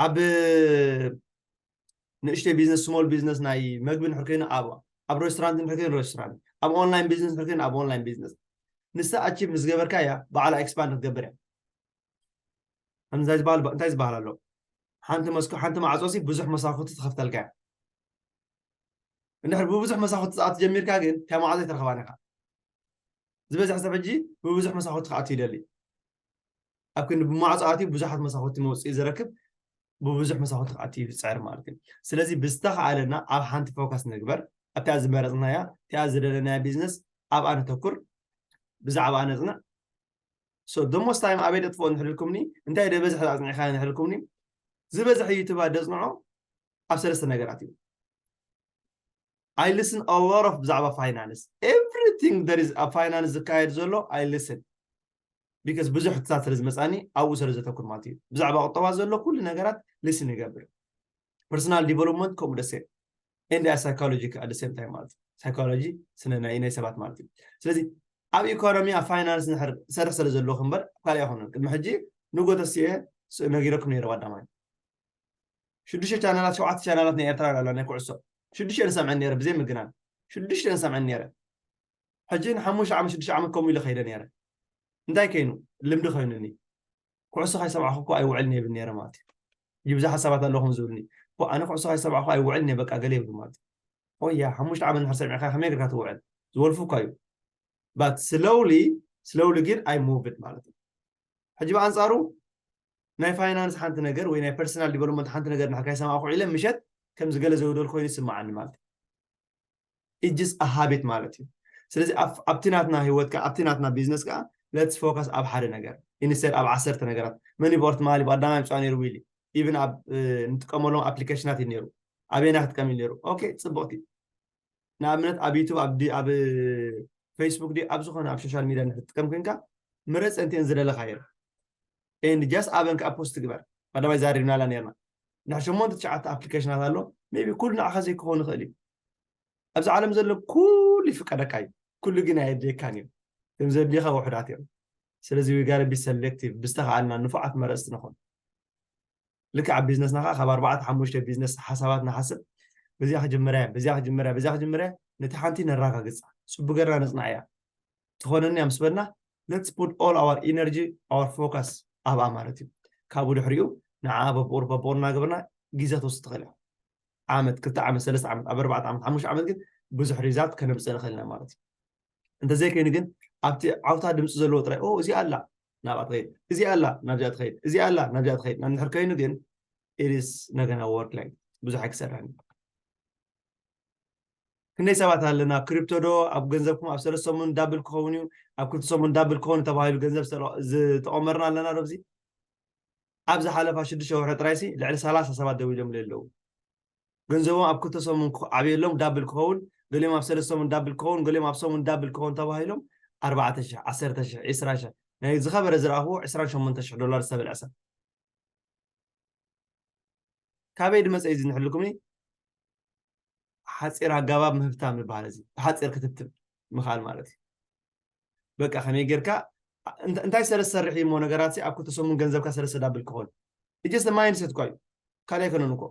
ኣብ ንእሽተይ ቢዝነስ፣ ስሞል ቢዝነስ ናይ መግቢ እንድሕር ኮይና ኣብ ኣብ ሬስቶራንት እንድሕር ኮይና ሬስቶራንት፣ ኣብ ኦንላይን ቢዝነስ እንድሕር ኮይና ኣብ ኦንላይን ቢዝነስ፣ ንሳ ኣቺቭ ምስ ገበርካ እያ ባዕላ ኤክስፓንድ ክትገብር እያ። እንታይ ዝበሃል እንታይ ዝበሃል ኣሎ? ሓንቲ መስኮ ሓንቲ ማዕጾ ሲ ብዙሕ መሳኹቲ ትኸፍተልካ እያ። እንድሕር ብብዙሕ መሳኹቲ ትኣቱ ጀሚርካ ግን እታ ማዕጾ ኣይትረኽባን ኢኻ። ዝበዝሕ ሰብ ሕጂ ብብዙሕ መሳኹቲ ክኣቱ ይደሊ። ኣብ ክንዲ ብማዕጾ ኣትዩ ብዙሓት መሳኹቲ መውፅኢ ዝረክብ ብብዙሕ መሳኹቲ ክኣቱ ይፅዕር ማለት እዩ። ስለዚ ብዝተኸኣለና ኣብ ሓንቲ ፎከስ ንግበር፣ ኣብታ ዝመረፅናያ እቲኣ ዝደለናያ ቢዝነስ ኣብኣ ነተኩር፣ ብዛዕባ ነፅንዕ። So the most time ኣበይ ደጥፍኦ ንሕልልኩምኒ እንታይ ደበዝሕ ኣፅኒዕካ ንሕልኩምኒ ዝበዝሕ ዩቱባ ደፅንዖ ኣብ ሰለስተ ነገራት እዩ። I listen a lot of ብዛዕባ ፋይናንስ፣ everything there is ኣብ ፋይናንስ ዝካየድ ዘሎ I listen because ብዙሕ ሕትታት ስለ ዝመፃኒ ኣብኡ ስለ ዘተኩር ማለት እዩ። ብዛዕባ ቁጠባ ዘሎ ኩሉ ነገራት ሊስን ይገብር። ፐርሶናል ዲቨሎፕመንት ከምኡ ደሴ and psychology at the same time ማለት እዩ። ሳይኮሎጂ ስነ ናይ ናይ ሰባት ማለት እዩ። ስለዚ ኣብ ኢኮኖሚ ኣብ ፋይናንስ ንሕር ሰርሕ ስለ ዘለኹ እምበር ካልእ ኣይኮነን። ቅድሚ ሕጂ ንጎተስየ ነጊረኩም ነይረ ቀዳማይ ሽዱሽተ ቻናላት ሸውዓተ ቻናላት ናይ ኤርትራ ኣላ ናይ ኩዕሶ ሽዱሽተ ንሰምዐን ነይረ ብዘይ ምግናን ሽዱሽተ ንሰምዐን ነይረ። ሕጂ ንሓሙሽተ ዓመት ሽዱሽተ ዓመት ከምኡ ኢለ ከይደ ነይረ። እንታይ ከይኑ ልምዲ ኮይኑኒ ኩዕሶ ካይሰማዕኹ እኮ ኣይውዕልን እየ ይብል ነይረ ማለት እዩ። ሕጂ ብዙሓት ሰባት ኣለኹም ዝብልኒ እኮ ኣነ ኩዕሶ ካይሰማዕኹ ኣይውዕልን እየ በቃ ገለ ይብሉ ማለት እዩ። ኦያ ሓሙሽተ ዓመት ንድሕር ሰሚዕካ ከመይ ጌርካ ትውዕል? ዝወልፉ እኳ እዩ። But slowly slowly ግን I moved ማለት እዩ። ሕጂ ብኣንፃሩ ናይ ፋይናንስ ሓንቲ ነገር ወይ ናይ ፐርሰናል ዲቨሎፕመንት ሓንቲ ነገር ንድሕር ካይሰማዕኹ ኢለ ምሸት ከምዚ ገለ ዘውደል ኮይኑ ይስምዓኒ ማለት እዩ። It's just a habit ማለት እዩ። ስለዚ ኣብቲ ናትና ህይወት ከዓ ኣብቲ ናትና ቢዝነስ ከዓ let's focus ኣብ ሓደ ነገር instead ኣብ ዓሰርተ ነገራት። መን ይበርት ማሊ ብቀዳማይ ምፅዋ ነይሩ ዊሊ ኢቭን ኣብ እንጥቀመሎም ኣፕሊኬሽናት እዩ ነይሩ። ኣበየና ክጥቀም እዩ ነይሩ? ኦኬ ፅቡቅቲ ንኣብነት ኣብ ዩቱብ ኣብ ዲ- ኣብ ፌስቡክ ዲ ኣብ ዝኾነ ኣብ ሶሻል ሚድያ ንክትጥቀም ኮንካ ምረፅ እንትን ዝደለካዮ and just ኣበን ከዓ ፖስት ግበር። ቀዳማይ ዛሪብናላ ነርና እንድሕር ሸሞንተ ትሽዓተ ኣፕሊኬሽናት ኣሎ maybe ኩሉ ንዓኻ ዘይክኸውን ይኽእል እዩ። ኣብዚ ዓለም ዘሎ ኩሉ ይፍቀደካ እዩ። ኩሉ ግን ኣየድልየካን እዩ። እቶም ዘድልየካ ውሑዳት እዮም። ስለዚ we gotta be selective ብዝተኸኣልና ንፉዓት መረፅቲ ንኹን። ልክዕ ኣብ ቢዝነስና ከዓ ካብ ኣርባዕተ ሓሙሽተ ቢዝነስ ሓሳባት ንሓስብ። በዚኣ ክጅምር እየ በዚኣ ክጅምር እየ በዚኣ ክጅምር እየ ነቲ ሓንቲ ነረጋግፃ። ፅቡቅ ገርና ነፅናዕ እያ ትኾነኒ እያ ምስ በልና let's put all our energy our focus ኣብኣ ማለት እዩ። ካብኡ ድሕሪኡ ንዓ በብቁር በብቁር እናገበርና ግዜ ትወስድ ትኽእል እያ። ዓመት ክልተ ዓመት ሰለስተ ዓመት ኣብ ኣርባዕተ ዓመት ሓሙሽተ ዓመት ግን ብዙሕ ሪዛልት ከነምፅእ ንኽእል ኢና ማለት እዩ። እንተዘይኮይኑ ግን ኣብቲ ዓውታ ድምፂ ዘለዎ ጥራይ ኦ እዚኣ ኣላ ናብኣ ትኸይድ እዚኣ ኣላ ናብዚኣ ትኸይድ እዚኣ ኣላ ናብዚኣ ትኸይድ እንድሕር ኮይኑ ግን it is not gonna work like ብዙሕ ኣይክሰርሕን። ክንደይ ሰባት ኣለና ክሪፕቶ ዶ ኣብ ገንዘብኩም ኣብ ሰለስተ ሰሙን ዳብል ክኸውን እዩ ኣብ ክልተ ሰሙን ዳብል ክኸውን ተባሂሉ ገንዘብ ዝተቐመርና ኣለና ዶ ኣብዚ ኣብ ዝሓለፋ ሽዱሽተ ወርሒ ጥራይሲ ልዕሊ ሰላሳ ሰባት ደው ኢሎም ኣለዉ። ገንዘቦም ኣብ ክልተ ሰሙን ዓብየሎም ዳብል ክኸውን ገሊኦም ኣብ ሰለስተ ሰሙን ዳብል ክኸውን ገሊኦም ኣብ ሰሙን ዳብል ክኸውን ተባሂሎም ኣርባዕተ ሽሕ ዓሰርተ ሽሕ ዕስራ ሽሕ ናይ ዝኸበረ ዝረኣኽዎ ዕስራን ሸሞንተ ሽሕ ዶላር ዝተበልዐ ሰብ ካበይ ድመፀ እዩ ዝንሕልኩምኒ ሓፂር ኣጋባብ ምህብታም ይበሃል እዚ ብሓፂር ክትብትብ ምኽኣል ማለት እዩ በቃ ከመይ ጌርካ እንታይ ሰለ ዝሰርሕ እዩ እሞ ነገራት ኣብ ክልተ ሰሙን ገንዘብካ ሰለ ዝሰዳብል ክኾን just mindset እኳ እዩ ካልእ ኣይኮነን እኮ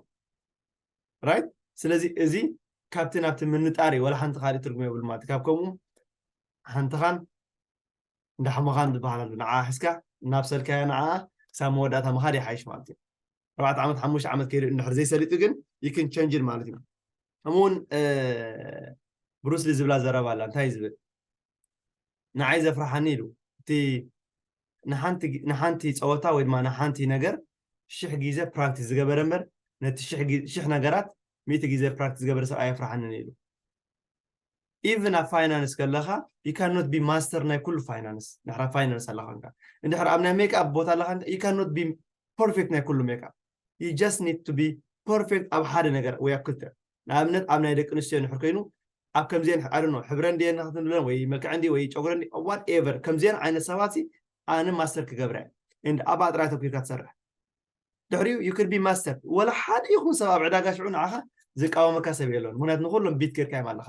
right ስለዚ እዚ ካብቲ ናብቲ ምንጣር እዩ ወላ ሓንቲ ካልእ ትርጉም የብሉ ማለት ካብ ከምኡ ሓንትኻን እንዳሕመኻን ዝበሃል ኣሎ ንዓ ሒዝካ እናብሰልካያ ንዓ ክሳብ መወዳእታ ምኻድ ይሓይሽ ማለት እዩ ኣርባዕተ ዓመት ሓሙሽተ ዓመት ከይዱ እንድሕር ዘይሰሊጡ ግን you can change ማለት እዩ ከምኡውን ብሩስሊ ዝብላ ዘረባ ኣላ እንታይ ዝብል ንዓይ ዘፍርሓኒ ኢሉ እቲ ንሓንቲ ፀወታ ወይ ድማ ንሓንቲ ነገር ሽሕ ግዜ ፕራክቲስ ዝገበረ እምበር ነቲ ሽሕ ነገራት ሚእቲ ግዜ ፕራክቲስ ዝገበረ ሰብ ኣየፍርሓንን ኢሉ even ኣብ ፋይናንስ ከለኻ you cannot be master ናይ ኩሉ ፋይናንስ ንሕራ ፋይናንስ ኣለኻ እንድሕር ኣብ ናይ ሜክኣፕ ቦታ ኣለኻ you cannot be perfect ናይ ኩሉ ሜክኣፕ you just need to be perfect ኣብ ሓደ ነገር ወይ ኣብ ክልተ ንኣብነት ኣብ ናይ ደቂ ኣንስትዮ እንድሕር ኮይኑ ኣብ ከምዚአን ኣርኖ ሕብረን ድየን ክትብለን ወይ መልክዐን ድዩ ወይ ጨጉረን ድዩ whatever ከምዚአን ዓይነት ሰባት ኣነ ማስተር ክገብረ and ኣብኣ ጥራይ ተኪርካ ትሰርሕ ድሕሪኡ you could be master ወላ ሓደ ይኹን ሰብ ኣብ ዕዳጋ ሽዑ ንዓኻ ዝቃወመካ ሰብ የለን ምክንያቱ ንኩሎም ቢት ጌርካ እዮም ኣለኻ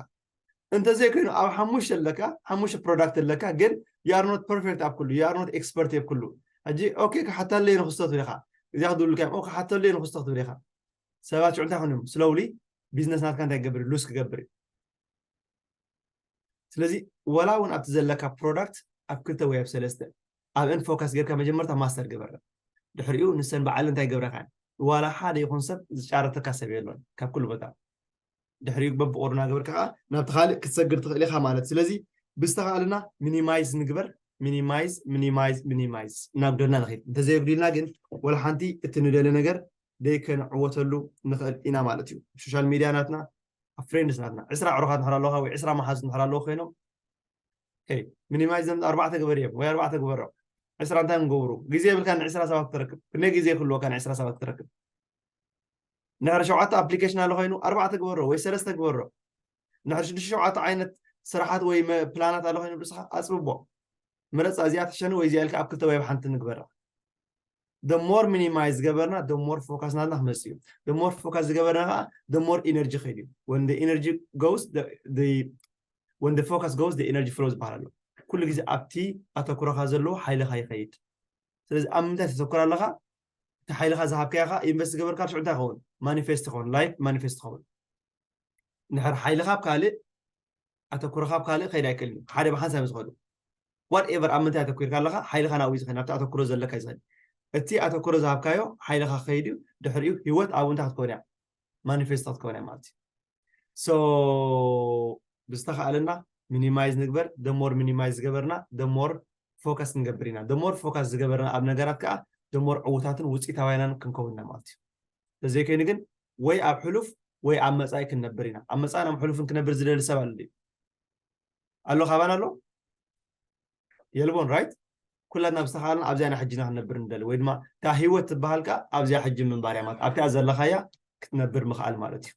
እንተዘይኮይኑ ኣብ ሓሙሽተ ኣለካ ሓሙሽተ product ኣለካ ግን you are not perfect ኣብ ኩሉ you are not expert ኣብ ኩሉ ሕጂ okay ክሓተለይ ንክስቶ ትብል ኢኻ እዚኣ ክድብሉካ እዮም ክሓተለይ ንክስቶ ትብል ኢኻ ሰባት ሽዑ እንታይ ኮኑ እዮም slowly business ናትካ እንታይ ክገብር lose ክገብር እዩ ስለዚ ወላ እውን ኣብቲ ዘለካ product ኣብ ክልተ ወይ ኣብ ሰለስተ ኣብአን focus ጌርካ መጀመርታ master ግበረ ድሕሪኡ ንሰን በዓል እንታይ ገብረካ ዋላ ሓደ ይኹን ሰብ ዝጫረተካ ሰብ የሎን ካብ ኩሉ ቦታ ድሕሪኡ በብቆሩ እናገበርካ ከዓ ናብቲ ካልእ ክትሰግር ትኽእል ኢኻ ማለት ስለዚ ብዝተኻእልና minimize ንግበር minimize minimize minimize እናጉደልና ንኽእል እንተዘየጉዲልና ግን ወላ ሓንቲ እቲ ንደሊ ነገር ደይከንዕወተሉ ንኽእል ኢና ማለት እዩ social media ናትና ኣብ friends ናትና ዕስራ ኣዕሩኻት እንድሕር ኣለውካ ወይ ዕስራ መሓዙት እንድሕር ኣለዉ ኮይኖም minimize ዘም ኣርባዕተ ግበር እዮም ወይ ኣርባዕተ ግበሮ ዕስራ እንታይ ንገብሩ ግዜ የብልካ ንዕስራ ሰባት ክትረክብ ክንደይ ግዜ ክህልወካ ንዕስራ ሰባት ክትረክብ ንሕር ሸውዓተ application ኣሎ ኮይኑ ኣርባዕተ ግበሮ ወይ ሰለስተ ግበሮ ንሕር ሽዱሽተ ሸውዓተ ዓይነት ስራሓት ወይ ፕላናት ኣሎ ኮይኑ ብስኻ ኣፅብቦ ምረፃ እዚኣ ትሸኒ ወይ እዚኣ ኢልካ ኣብ ክልተ ወይ ኣብ ሓንቲ ንግበራ the more minimize ዝገበርና the more focus ናትና ክመፅእ እዩ the more focus ዝገበርና ከዓ the more energy ከይድ እዩ when the energy goes the, the when the focus goes the energy flow ዝበሃል ኣሎ ኩሉ ግዜ ኣብቲ ኣተኩሮኻ ዘለዎ ሓይልኻ ይኸይድ ስለዚ ኣብ ምንታይ ተተኩር ኣለኻ እቲ ሓይልኻ ዝሃብካዮ ከዓ invest ዝገበርካ ሽዑ እንታይ ይኸውን manifest ይኸውን life manifest ይኸውን ንድሕር ሓይልኻ ኣብ ካልእ ኣተኩሮኻ ኣብ ካልእ ከይድ ኣይክእልን እዩ ሓደ ብሓንሳብ ዝኸዱ whatever ኣብ ምንታይ ኣተኩርካ ኣለኻ ሓይልኻ ናብኡ ዝኸድ ናብቲ ኣተኩሮ ዘለካ ይዝኸድ እቲ ኣተኩሮ ዝሃብካዮ ሓይልኻ ክኸይድ እዩ ድሕሪኡ ህይወት ኣብኡ እንታይ ክትከውን እያ manifest ክትከውን እያ ማለት እዩ so ብዝተኻእለና minimize ንግበር the more minimize ዝገበርና the more focus ንገብር ኢና the more focus ዝገበርና ኣብ ነገራት ከዓ the more ዕውታትን ውፅኢታውያንን ክንከውን ኢና ማለት እዩ ተዘይኮይኑ ግን ወይ ኣብ ሕሉፍ ወይ ኣብ መፃኢ ክንነብር ኢና ኣብ መፃእን ኣብ ሕሉፍን ክነብር ዝደሊ ሰብ ኣሎ ድዩ ኣሎ ካባን ኣሎ የልቦን right ኩላትና ብዝተኻእለና ኣብዚኣ ናይ ሕጂና ክንነብር ንደሊ ወይ ድማ እታ ህይወት ትበሃል ከዓ ኣብዚኣ ሕጂ ምንባር እያ ማለት ኣብቲኣ ዘለኻያ ክትነብር ምኽኣል ማለት እዩ